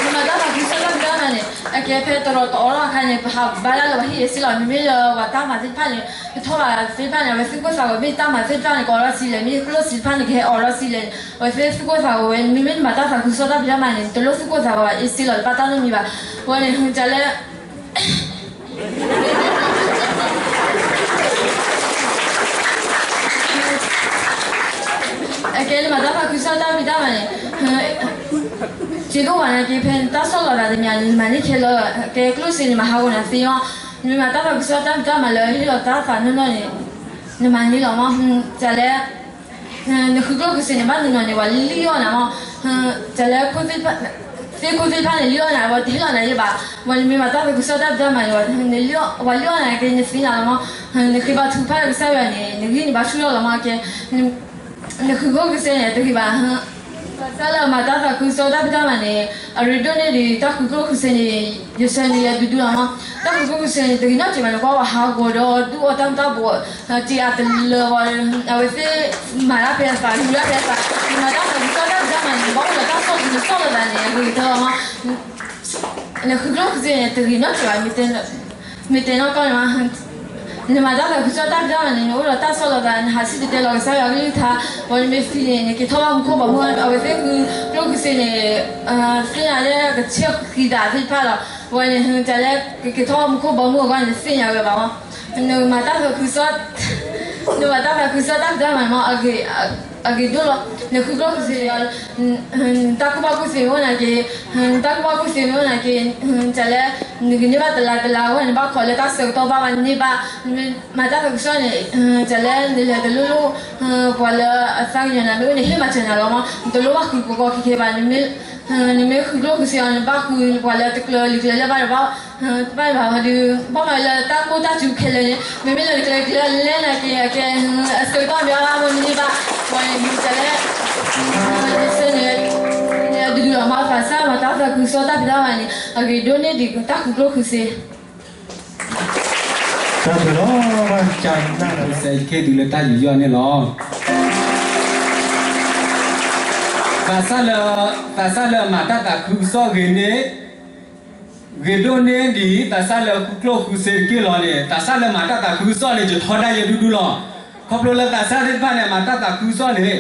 နမၤတၢ်သးခုကစီၣ်တၢ်ဖံးတၢ်မၤန့ၣ် အကဲဖဲတရီတအိးထီၣ်အခါန့ၣ် ပဟးဘါတၢ်လၢပှၤဟံၣ်အစ့လီၤ မ့မ့ၢ်လၢပှၤတၢ်မၤသ့ၣ်တဖၣ်န့ၣ် ကထီၣ်ဘးသ့ၣ်တဖၣ်န့ၣ် အဝဲသူၣ်ကိၢ်သးဂီၤ မ့ၢ်တၢ်မၤသ့ၣ်တဖၣ်န့ၣ် ကအိးထီၣ်စံလဲၣ် မ့ၢ်ကျိၣ်စ့တဖၣ်န့ၣ် ကဟဲအိးထီၣ်စံလဲၣ် အဝဲသ့ၣ်သူၣ်ကိၢ်သးဂီၤဝဲ မ့မ့ၢ်နမၤတၢ်သးခုကစီၣ်တၢ်ဖံးတၢ်မၤန့ၣ် နတလိၣ်သူၣ်ကိၢ်သးဂီၤဘၣ် အ့စ့လီၤ တဘၣ်တၢ်နီတမံၤဘၣ် ဝဲန့ၣ် တၢ်လဲၣ် အကဲနမၤတၢ်သးခုကစီၣ်တၢ်ဖံးတၢ်မၤန့ၣ် စ့ဒိၣ်ဝဲန့ၣ်က့ ဖဲနတၢ်ဆီၣ်လီၤသးတမံၤ နမၤန့ၢ်ခဲလၢာ် ကဲကျိၣ်စ့န့ၣ် မၤဟးဂီၤနၤသ့မး နမ့ၢ်မၤတၢ်သးခုကစီၣ်တၢ်ဖံးတၢ်မၤလၢဟ့ၣ်လီၤတၢ်သးနီၢ်နီၢ်န့ၣ် နမၤန့ၢ်လီၤမး တၢ်လဲၣ် နဃုကျိၣ်ဃုစ့န့ၣ် ဘၣ်နီၢ်နီၢ်န့ၣ် ပှၤလံၣ်အီၣ်နၤမး တၢ်လဲၣ် သ့ၣ်ခိၣ်သ့ၣ်တဖၣ်န့ၣ် လံၣ်အီၣ်နၤ ပှၤတဟ့ၣ်လီၤနၤယဲဘၣ် ပှၤနမ့ၢ်မၤတၢ်သးခုကစီၣ်တၢ်ဖံးတၢ်မၤန့ၣ် ပှၤလံၣ်အီၣ်နၤက့ နသ့နၤလီၤမး နဃ့ဘါထုကဖၣ်လၢကစၢ်ယွၤန့ၣ် နဂံၢ်နဘါဆူၣ်ထီၣ်လီၤမး ကဲ နဃုကျိၣ်ဃုစ့န့ၣ် တဂ့ၤဘၣ် ဘၣ်ဆၣ်လၢမၤတၢ်သးခုကစီၣ်တၢ်ဖံးတၢ်မၤန့ၣ် အရ့ဒိၣ်န့ၢ်ဒံးတၢ်ဃုကျိၣ်ဃုစ့န့ၣ် ယဆၢန့ၢ်ယဲဒူဒူလီၤမး တၢ်ဃုကျိၣ်ဃုစ့န့ၣ် တဂ့ၤနီတစဲးဘၣ်န့ၣ် ကွၢ်ဝဲဟးဂီၤဒီးဒုးအီၣ်တၢ်မုၢ်တၢ်ဘိး တ့အါတလၢဝဲ အဝဲသ့ၣ်မၤတၢ်ဖဲအသး လူၤတၢ်ဖဲအသး နမၤတၢ်သးခုကစီၣ်တၢ်ဖံးတၢ်မၤန့ၣ် နဘၣ်အိၣ်ဒီးတၢ်ဆီၣ်လီၤသးန့ၣ် အဂ့ၤကတၢၢ်လီၤမး နဃုကျိၣ်ဃုစ့န့ၣ် တဂ့ၤနီတစဲးဘၣ် မ့ၢ်တဲနီၢ်ကီၢ်န့ၣ်မး နမၤတၢ်သးခုကစီၣ်တၢ်ဖံးတၢ်မၤန့ၣ် နအိၣ်ဒီးတၢ်ဆီၣ်လီၤသး နဟးစံၣ်တဲၤတဲလီၤကစၢ်ယွၤကလုၢ်ကထါ ဝဲနမ့ၢ်သံန့ၣ် နက့ၤထီၣ်ဘၣ်မူခိၣ်ဘီမုၢ် အဝဲသ့ၣ်ဃုကျိၣ်ဃုစ့န့ၣ် သ့ၣ်ညါလၢကဆ့ၣ်ဃံသးသ့ၣ်တဖၣ်လီၤ ဝဲန့ၣ် တၢ်လဲၣ် ကက့ၤထီၣ်ဘၣ်မူခိၣ်ဘီမုၢ်အဂီၢ်န့ၣ် သ့ၣ်ညါဝဲဘၣ်မး နမၤတၢ်သးခုကစီၣ် နမၤတၢ်သးခုကစီၣ်တၢ်ဖံးတၢ်မၤန့ၣ်မး အဂ့ၤဒိၣ်လီၤ နဃုကျိၣ်ဃုစ့ နတၢ်ကူၣ်ဘၣ်ကူၣ်သ့မ့ၢ်အိၣ်နာ်က့ နတၢ်ကူၣ်ဘၣ်ကူၣ်သ့မ့ၢ်အိၣ်နာ်က့ တၢ်လဲၣ် နကန့ၢ်ဘၣ်တလးတလးဝဲ နဘၣ်ခိးလၢတၢ်ဆၢကတီၢ်ဘၣ်ဝဲန့ၢ်ဘၣ် မၤတၢ်သးခုကစီၣ်န့ၣ် တၢ်လဲၣ် နလဲၤတလိၣ်လိၣ် ပှၤလၢအသးကညီၤနၤမ့ၢ်အိၣ်န့ၣ် ဟ့ၣ်မၤစၢၤနၤလီၤမး နတလိၣ်ဘၣ်ဃုကီကီခဲခဲဘၣ် နမ့ၢ်ဃုကျိၣ်ဃုစ့အီၤ နဘၣ်ဃုပှၤလၢတကျၢၤလံာ်ကျၢၤလၢဘၣ်ဒီးဘၣ် တဘၣ်ဘၣ်ဒီး ဘၣ်မၤလၢတၢ်ကိၢ်တၢ်စူၤခဲလၢာ်န့ၣ် မ့မ့ၢ်လၢနကျဲကျဲလဲၣ်နာ်က့ အကဲ အဆၢကတီၢ်မ့ၢ်အါဘၣ်မ့ၢ်န့ၢ်ဘၣ် ပှၤန့ၣ် မ့ၢ်တၢ်လဲၣ် နဆၢန့ၣ် ဒုးဒုးလီၤမး သးစၢ်မၤတၢ်သးခုကစီၣ်တၢ်ဖံးတၢ်မၤန့ၣ် အဂ့ၤဒိၣ်န့ၢ်ဒံးတၢ်ဃုကျိၣ်ဃုစ့ တၢ်ဘျုးလီၤ ဘၣ်ကနၣ် စဲးခ့ဒုးလၢတၢ်ယူးယီၣ်န့ၣ်လီၤ သးစၢ်လၢ သးစၢ်လၢမၤတၢ်သးခုကစီၣ်ဂ့ၤန့ၣ် ဂ့ၤဒိၣ်န့ၢ်ဒံး သးစၢ်လၢဃုကျိၣ်ဃုစ့တက့ၢ်လီၤန့ၣ် သးစၢ်လၢမၤတၢ်သးခုကစီၣ်န့ၣ် ယထီဒါယဲဒူဒူလီၤ. ခီဖျိလၢသးစၢ်သ့ၣ်တဖၣ်န့ၣ် အမၤတၢ်သးခုကစီၣ်န့ၣ်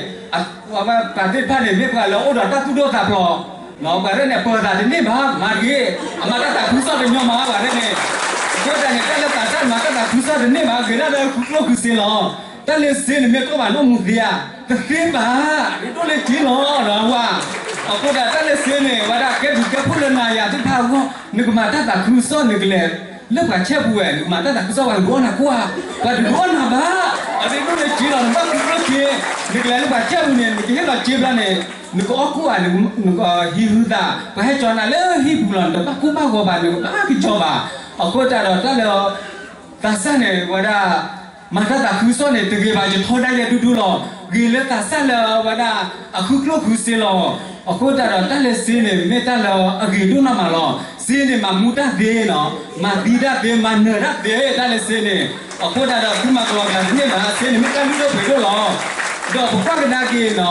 ပှၤသ့ၣ်တဖၣ်န့ၣ် မ့ၢ်ပှၤလၢအိၣ်ဒီးတၢ်သူၣ်ဒိၣ်သးဖျိး ပှၤရဲၣ်န့ၣ် ပၢၤသးတန့ၢ်ဘၣ် မၤတဂ့ၤ အမၤတၢ်သးခုကစီၣ်တညီမး ပှၤရဲၣ်န့ၣ် အဃိသတးန့ၣ် တၢ်လၢသးစၢ်မၤတၢ်သးခုကစီၣ်တန့ၢ်ဘၣ် ဂ့ၤဒၣ်လၢဃုကျိၣ်ဃုစ့လီၤ. တၢ်လၢစ့န့ၣ်မ့ၢ်တအိၣ်ဘၣ်နီၢ်မူသ့ဧါ, တသ့ဘၣ်, ဒ်ဒိၣ်လၢက့လီၤ ဝဲ, အဃိသတးတၢ်လၢစ့န့ၣ် ဝဲဒၣ်ကဲဘျုးကဲဖှိၣ်လၢနၤယၤသ့ၣ်တဖၣ်အဂီၢ် နကမၤတၢ်သးခုကစီၣ် နကလဲၤ လၢပှၤဆဲးပူၤဝဲ နကမၤတၢ်သးခုကစီၣ် ပှၤတဒုးအီၣ်နၤကိၣ်ဧါ, ပှၤတဒုးအီၣ်နၤဘၣ်. အရ့ဒိၣ်လၢက့လီၤ နဘၣ်ဃုကျိၣ်စ့, နကလဲၤလၢပှၤဆဲးပူၤန့ၣ် နကဟ့ၣ်လီၤစ့ဘျီန့ၣ် နကအီၣ်ကိၣ်ဧါ, နကဟံးဟုသး, ပှၤဟဲကၠီနၤလၢဟံၣ်ပူၤလီၤ, နတဘၣ်ကိၢ်ဘၣ်ဂီၤဘၣ်, နကဘၣ်ကစီၤဘၣ်. အဃိသတးဒီးတၢ်လၢ သးစၢ်န့ၣ် ဝဲဒၣ် မၤတၢ်သးခုကစီၣ်န့ၣ် တဂ့ၤဘၣ် ယထီဒါယဲဒူဒူလီၤ. ဂ့ၤလၢသးစၢ်လၢဝဲဒၣ် အဃုကျိၣ်ဃုစ့လီၤ. အဃိသတးဒီးတၢ်လၢစ့န့ၣ် မ့ၢ်တၢ်လၢအဂ့ၤဒိၣ်နီၢ်မးလီၤ. စ့န့ၣ် မၤမူတၢ်သ့နီၤ, မၤသံတၢ်သ့, မၤနၢၤတၢ်သ့ တၢ်လၢစ့န့ၣ်. အဃိသတးဒီးသုမၤကလီကလးတန့ၢ်ဘၣ်, စ့န့ၣ်မ့ၢ်တၢ်လုၢ်ဒိၣ်ပှ့ၤဒိၣ်လီၤ. ဒီးပကွၢ်ကဒါက့ၤနီၤ,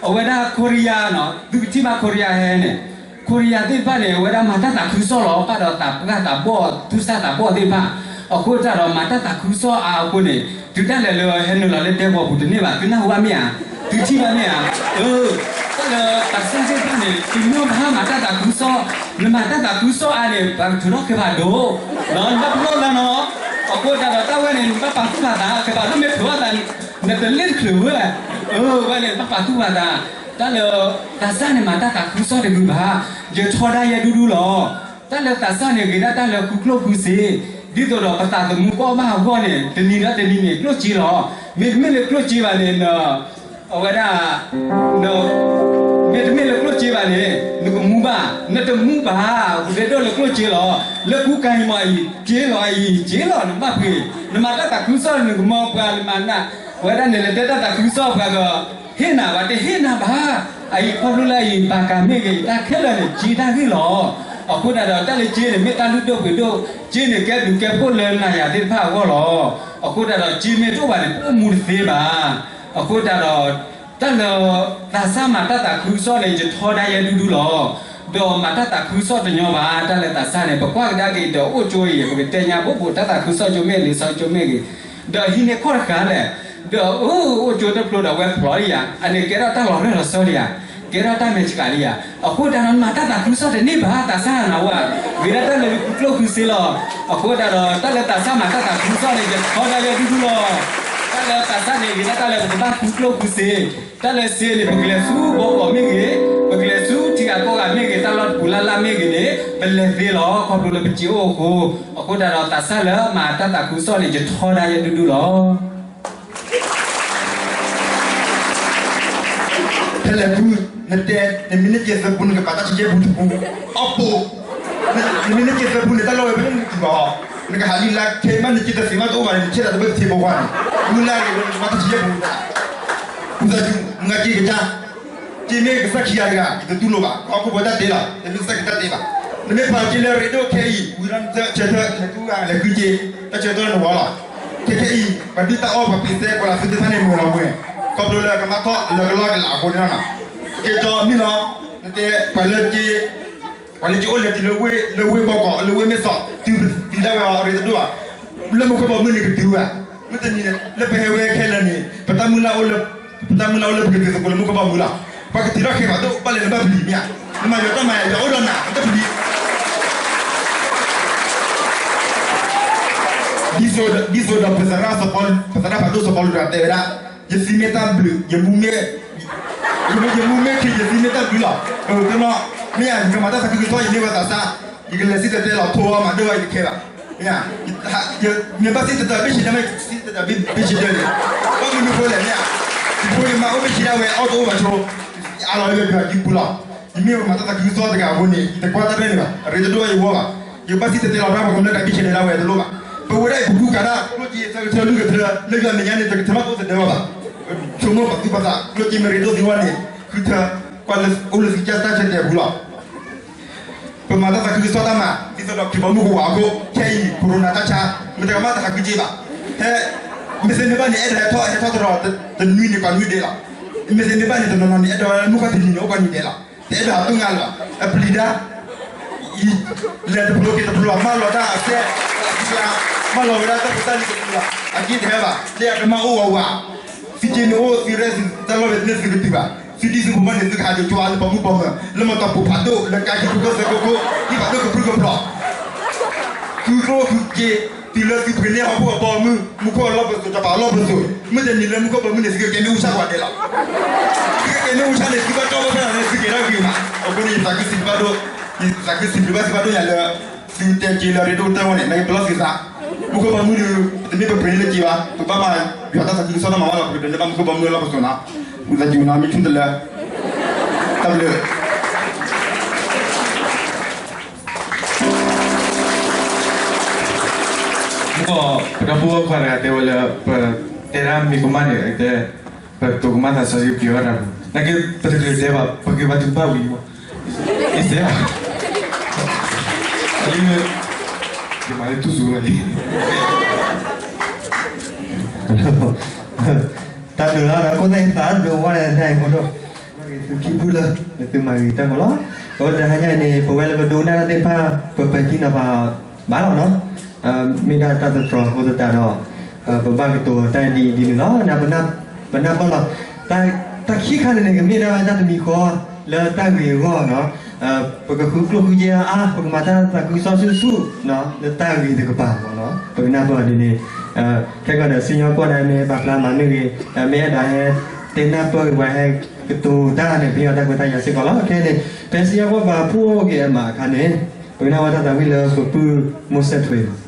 အဝဲဒၣ်ခိရံယါနီၤ, သုကထံၣ်ဘၣ်ခိရံယါဟဲန့ၣ် ခိရံယါသ့ၣ်တဖၣ်န့ၣ် အဝဲဒၣ်မၤတၢ်သးခုကစီၣ်လီၤ, ပာ်ဒီးသးပှၢ်သးဘီၣ် သူၣ်စၢ်သးဘီၣ်သ့ၣ်တဖၣ်. အဃိသတးဒီးမၤတၢ်သးခုကစီၣ်အါအဃိန့ၣ် တုၤတၢ်လဲၤလၢဟဲနုာ်လီၤလၢဒဲကဝီၤပူၤတန့ၢ်ဘၣ်, သုနၢ်ဟူဘၣ်မ့ၢ်ဧါ, သုထံၣ်ဘၣ်မ့ၢ်ဧါ. အၢ တၢ်လၢသးစၢ်သ့ၣ်တဖၣ်န့ၣ် တညီဘၣ်မၤတၢ်သးခုကစီၣ်, နမၤတၢ်သးခုကစီၣ်အါန့ၣ် ပှၤကထုးထီၣ်ကဲဘၣ်ဒိၣ်, နဘၣ်ပလီၢ်လၢနီၤ. အဃိသတးဒီးတၢ်ဝဲန့ၣ် နဘၣ်ပာ်သူၣ်ပာ်သး ကဲဘၣ်ဒိၣ်မ့ၢ်ထုးထီၣ်သး နတလ့ၣ်တချုးဝဲ, အၢ ဝဲန့ၣ် နဘၣ်ပာ်သူၣ်ပာ်သး, တၢ်လၢ သးစၢ်န့ၣ်မၤတၢ်သးခုကစီၣ်တဂ့ၤဘၣ်, ယထီဒါယဲဒူဒူလီၤ. တၢ်လၢသးစၢ်န့ၣ်ဂ့ၤဒၣ်တၢ်လၢဃုကျိၣ်ဃုစ့, ဒ်သိးဒီးပသးသမူကအီၣ်ဘၣ်အဂီၢ်န့ၣ် တနံၤဒီးတနံၤန့ၣ် ကျိၣ်စ့လီၤ. မ့တမ့ၢ်လၢကျိၣ်စ့ဘၣ်န့ၣ် အဝဲဒၣ် မ့တမ့ၢ်လၢကျိၣ်စ့ဘၣ်န့ၣ် နကမူဘၣ်, နတမူဘၣ်, ပကဒဲဒိၣ်လၢကျိၣ်စ့လီၤ. လၢကူကၤယမီၤအံၤ စ့လီၤအံၤ စ့လီၤ နဘၣ်ပှ့ၤ, နမၤတၢ်သးခုကစီၣ် နကမီပှၤ နမၤနၢ် ဝဲဒၣ်န့ၣ် လဲၤတဲတၢ်သးခုကစီၣ်ပှၤက ဟ့ၣ်နၤဘၣ် တဟ့ၣ်နၤဘၣ်. အအံၤခီဖျိလၢအံၤ ဘၣ်ကးမ့ၢ်ဂ့ၤ တၢ်ခဲလၢာ်န့ၣ် စ့တၢ်ဂ့ၢ်လီၤ. အဃိသတးဒီး တၢ်လၢစ့န့ၣ် မ့ၢ်တၢ်လုၢ်ဒိၣ်ပှ့ၤဒိၣ်, စ့န့ၣ် ကဲဘျုးကဲဖှိၣ်လၢနၤယၤသ့ၣ်တဖၣ်အဂီၢ်လီၤ. အဃိသတးဒီး စ့မ့ၢ်တအိၣ်ဘၣ်န့ၣ် ပအိၣ်မူတသ့ဘၣ်. အဃိသတးဒီး တၢ်လၢ သးစၢ်မၤတၢ်သးခုကစီၣ်န့ၣ် ယထီဒါယဲဒူဒူလီၤ. ဒီးမၤတၢ်သးခုကစီၣ်တညီဘၣ် တၢ်လၢသးစၢ်န့ၣ် ပကွၢ်ကဒါက့ၤ ဒီးအိၣ်ကၠိအံၤ ပကတဲညါဘိးဘိး တၢ်သးခုကစီၣ်ကၠိမ့ၢ်ဂ့ၤ လံာ်စီကၠိမ့ၢ်ဂ့ၤ, ဒီးဟံးန့ၢ်ခီၣ်တဃာ်လဲၣ်, ဒီးအိၣ်ကၠိတဖျိဒီးဝဲဖျိးလံယၤ, အန့ၣ်ကဲထီၣ်တၢ်လီၤရၢၢ်လီၤစၢ်လံယၤ, ကဲထီၣ်တၢ်မဲာ်ဆှးလံယၤ. အဃိသတးဒီး မၤတၢ်သးခုကစီၣ်တန့ၢ်ဘၣ် သးစၢ်နၤဝဲ, ဂ့ၤဒၣ်တၢ်လၢကျိၣ်ဃုစ့လီၤ. အဃိသတးဒီး တၢ်လၢသးစၢ်မၤတၢ်သးခုကစီၣ်န့ၣ် ယထီဒါယဲဒူဒူလီၤ. တၢ်လၢသးစၢ်န့ၣ် ဂ့ၤဒၣ်တၢ်လၢပကဘၣ်ဃုကျိၣ်ဃုစ့, တၢ်လၢစ့န့ၣ် ပကလဲၤဆူဘီကီးမ့ၢ်ဂ့ၤ, ပကလဲၤဆူထံဂၤကီၢ်ဂၤမ့ၢ်ဂ့ၤ, တၢ်လီၢ်တပူၤလၢ်လၢ်မ့ၢ်ဂ့ၤန့ၣ် ပလဲၤသ့လီၤ. ခီဖျိလၢပစ့အိၣ်အဃိ, အဃိသတးဒီးသးစၢ်လၢမၤတၢ်သးခုကစီၣ်န့ၣ် ယထီဒါယဲဒူဒူလီၤ. ဖဲလဲၣ်ဖု, နတဲ, နမ့ၢ်နစ့သၢပူၤ နကပာ်တၢ်ဆံယဲၢ်ပူၤတပူၤ, အီၣ်ပိာ်, နမ့ၢ်နစ့သၢပူၤန့ၣ် တၢ်လီၢ်ဝဲဖဲန့ၣ်နတူၢ်ဘၣ်အီၤ, နကဟးလံလၢခဲအံၤမး နစ့တသ့မးတအိၣ်ဘၣ်န့ၣ် နဆဲးတၢ်တဘၢတထံဘိခွါန့ၣ်, မုၢ်လၢ်ဂ့ၤ နမၤတၢ်ဆံယဲၢ်ပူၤ, မုၢ်သးစူၤ မုၢ်ဂၤစ့ကစၢ် စ့မ့ၢ်ကစၢ်ခံဂၤတဂၤ ယတတူၢ်လိာ်ဘၣ်, ဟီၣ်ခိၣ်ဖိတၢ်တဲလီၤ, တမ့ၢ်ကစၢ်ကတၢ်တဲဘၣ်, နမ့ၢ်ပာ်စ့လၢရ့ဒိၣ်ခဲအံၤ ဝံၤဒီးနဆၢထၢၣ် လဲၤတူၢ်ဂၤ လဲၤဃုစ့, တၢ်ဆၢထၢၣ်နဝီလီၤ, ခဲခဲအံၤ ပှၤဒုၣ်တၢ်အီၣ် ပှၤပ့ၤစဲ ပှၤလၢသုသ့ၣ်တဖၣ်န့ၣ် မုာ်လီၤမုာ်, ခီဖျိလၢကမၤထီၣ်လၢကလီကလးအဃိန့ၣ်လီၤ, ကဲကၠီမ့ၢ်လီၤ, နတဲ ပှၤလၢစ့ ပှၤလၢစ့အိၣ်လဲၤတုၤလၢဝ့ၢ် လၢဝ့ၢ်ဘီကီး လၢဝ့ၢ်မ့ၢ်စီး တုၤဒၣ်ဝဲအီၤ အရ့တဒိၣ်ဘၣ်, လၢမူခိၣ်ဘီမုၢ်န့ၣ်ကတုၤဘၣ်, မုၢ်တနံၤန့ၣ် လၢပဟဲဝဲခဲလၢာ်န့ၣ် ပတၢ်မုၢ်လၢ်အိၣ်လၢ ပတၢ်မုၢ်လၢ်အိၣ်လၢပကတုၤသကိးလၢမူခိၣ်ဘီမုၢ်လီၤ, ပှၤကတုၤထီၣ်ခဲဘၣ်ဒိၣ် ဘၣ်လဲၤနဘၣ်ပျံၤမ့ၢ်ဧါ, နမၤယွၤတၢ်မၤယွၤအိၣ်ဒီးနၤ နတပျံၤ ဒ်သိးဒီး ပသရၣ်စီၤပီလူး ပသရၣ်ဖးဒိၣ်စီၤပီလူးတဂၤတဲဝဲဒၣ်, ယသံမ့ၢ်တၢ်ဘျုး ယမူမ့ၢ် ယမူမ့ၢ်ခံ ယသံမ့ၢ်တၢ်ဘျုးလီၤ, မ့ၢ်ဧါ, ယကမၤတၢ်သးခုကစီၣ် ယမ့ၢ်ဝဲသးစၢ်, ယကလဲၤစံၣ်တဲၤတဲလီၤ ထိအီၤမၤဒၢဝဲယတခဲဘၣ်, မ့ၢ်ဘၣ်စံၣ်တဲၤတဲဘ့ၣ်ဆံးဒၣ်မ့ၢ် စံၣ်တဲၤတဲဘ့ၣ်ဆံးဒၣ်န့ၣ်, ဘၣ်မနုၤဃိလဲၣ် မ့ၢ်ဧါ, ယဖိယမါအိၣ်ဘ့ၣ်ဆံးဒၣ်ဝဲ အီၣ်တအိၣ်ဘၣ်ဆိ, အါလီၤလၢယွၤကံပူၤလီၤ, ယမ့ၢ်ဝဲမၤတၢ်သးခုကစီၣ်တဂၤအဃိန့ၣ် ယတကွၢ်တၢ်ရဲၣ်န့ၣ်ဘၣ်, အရ့တဒိၣ်အယဝီဘၣ်, ယကဘၣ်စံၣ်တဲၤတဲလီၤတၢ်ပှၤကမျၢၢ်တၢ်ဘ့ၣ်ဆံးဒၣ်ဝဲတလိၣ်ဘၣ်, ပဝဲဒၣ်အံၤပကူကၤဒၣ် ကျိၣ်စ့သၢကထၢလွံၢ်ကထၢ လၢယွၤမဲာ်ညါန့ၣ် တကထၢမးတအိၣ်သဒၢဘၣ်, ဆိကမိၣ်ပှၤသူၣ်ပှၤသး ကျိၣ်စ့မ့ၢ်ရ့ဒိၣ်သ့ဝဲန့ၣ် ဃုထၢ ကွၢ်လၢအိၣ်လၢသုကစၢ်တၢ်ဆၢတဲာ်အပူၤလီၤ, ပမၤတၢ်သးခုကစီၣ်တၢ်မၤ ဒ်သိးဒီးခရံာ်ဘီမုၢ်ကဝးအခိၣ် ခဲအံၤ corona တၢ်ဆါ မ့ၢ်တကမၣ်သးခုက့ဘၣ်, ဟဲ မ့ၢ်သ့မ့ၢ်ဘၣ်န့ၣ် အဲၣ်ဒိးဟဲထီၣ် ဟဲထီၣ်တရီၤ တနွံန့ၣ် ပှၤနွံဒဲးလီၤ, မ့ၢ်သ့မ့ၢ်ဘၣ်န့ၣ် တနီၤနီၤန့ၣ် အဲၣ်ဒိးမုၢ်ခီၣ်တနံၤန့ၣ် အိၣ်ပှၤနွံဒဲးလီၤ, တအဲၣ်ဒိးဟးတူၢ်ငါလၢၤဘၣ်, အပျံၤဒၣ် လဲၤတဖျိက့ၤတဖျိ မၢလီၤတၢ်အစဲး, မၢလီၤဝဲဒၣ်တၢ်ဖိတၢ်လံၤတဖျိလီၤ, အက့တဟဲဘၣ် လၢအကမၣ်အိၣ်ဝးဝး, သုက့မ့ၢ်အိၣ်သုရဲၣ်သုတၢ်လီၢ်ဝဲန့ၣ်သုကတုၤဘၣ်, သုဒံသုဖိမးန့ၣ် သုကဟးကၠိကၠိအါလၢပှၤမုၣ်ပှၤမၢၤ လၢမၤတီၢ်ပူၤဖးဒိၣ် လၢကါဟံၣ်ဖိကီၢ်စဲၣ်ကိးကိး ဟံၣ်ဖးဒိၣ်ကပြုၢ်ကပြီၤ သုကျိၣ်သုစ့ တုၤလၢသုပှ့ၤန့ၢ်ဟီၣ်ခိၣ်အဘီအမုၢ် မူခိၣ်အလီၢ်ပစိာ် တၢ်ပာ်အလီၢ်ပစိာ်, မုၢ်တနံၤလၢမူခိၣ်ဘီမုၢ်န့ၣ် သုကကဲမ့ၣ်အူဆၣ်ပှၤဒဲးလီၤ, သုကကဲမ့ၣ်အူဆၣ်န့ၣ် သုဘၣ်တီၢ်ဘၣ်ဖဲန့ၣ် သုကဲထီၣ်ဂ့ၤမး, အဃိန့ၣ် ယသးခုစံးဘျုးဘၣ်ဒိၣ်, ယသးခုစံးဘျုးဘၣ်စံးဘၣ်ဒိၣ်ယၤလၢ သုတဲက့ၤလၢအရ့ဒိၣ်ကတၢၢ်ဝဲန့ၣ် နာ်က့ပလီၢ်သုသး, မူခိၣ်ဘီမုၢ်ဒီး တမ့ၢ်ပပှ့ၤန့ၢ်လၢက့ၤဘၣ်, ပဘၣ်မၤယွၤတၢ်သးခုကစီၣ်တၢ်မၤဘၣ်လီၤ ပကဒုးန့ၢ်ဘၣ်မူခိၣ်ဘီမုၢ်လီၢ်ပစိာ်နီၤ, ဝံသးစူၤနီၤ မ့ၢ်ဆူၣ်တလၢ, တၢ်ဘျုး မုၢ်ကီၢ် ပဒီပုၢ်ဝဲၢ်ခွါတဂၤတဲဝဲလၢ ပတဲဒၣ်မ့ၢ်ကမၣ်န့ၣ် တဲ ပတိၤကမၣ်သးစီဆှံပျံၤဝဲတၢ်ပူၤ, နာ်က့ပတချုးတဲဘၣ် ပက့ၤဘၣ်တုၤဘၣ်ဝံၤမး, ယတဲဘၣ်, ယမၤလၢတူၢ်စူၤလီၤ, တၢ်ဘျုးလီၤ ခိၣ်သ့ၣ်သးဘျုးဝဲန့ၣ် တၢ်အံၤဖိဒိၣ် သုခံဖုလၢ သုမၤဂ့ၤတၢ်ကီးလီၤ, အဝဲတဟါညါအံၤန့ၣ် ပဝဲလၢပဒိကနၣ်တၢ်သ့ၣ်တဖၣ် ပပဲာ်ထံနီၤဖးဘၣ်လီၤနီၤ, မ့ၢ်ဒၣ်တၢ်သတြီၤအဃိသတးဒီး ပဘၣ်ကတိၤတၢ်ဒ်အံၤဒ်န့ၣ်လီၤ, ပနၢ်ပၢၢ်လီၤ, တၢ်ခံခါန့ၣ်န့ၣ် ကမ့ၢ်ဒၣ်ဝဲတၢ်တမံၤဃီ လၢတၢ်ဂ့ၤအဂီၢ်နီၤ, ပကဃုကျိၣ်ဃုယဲၢ်အါအါ ပကမၤတၢ်သးခုကစီၣ်ဆူၣ်ဆူၣ် လၢတၢ်ဂ့ၤတကပၤမးနီၤ, ပကနၢ်ပၢၢ်ဒ်န့ၣ်, ခဲကီးဒီးစံၣ်ညီၣ်ကွီၢ်ဒၣ်မ့ၢ်ပာ်ဖျါမၤနၢၤဂ့ၤ, မ့ၢ်အဲၣ်ဒိးဟဲတဲနၢ်ပၢၢ်ဂ့ၤ ပှၤဟဲကတိၤတၢ်န့ၣ် ပဟ့ၣ်အီၤတၢ်ခွဲးတၢ်ယာ်စ့ၢ်ကီးလီၤ, ခဲအံၤန့ၣ် ဖဲစံၣ်ညီၣ်ကွီၢ်ပာ်ဖှိၣ်ဂ့ၤအမးအခါန့ၣ်, ပကနၢ်ဝဲတၢ်သးဝံၣ်လၢပပုၢ်မိၢ်စဲးထွဲး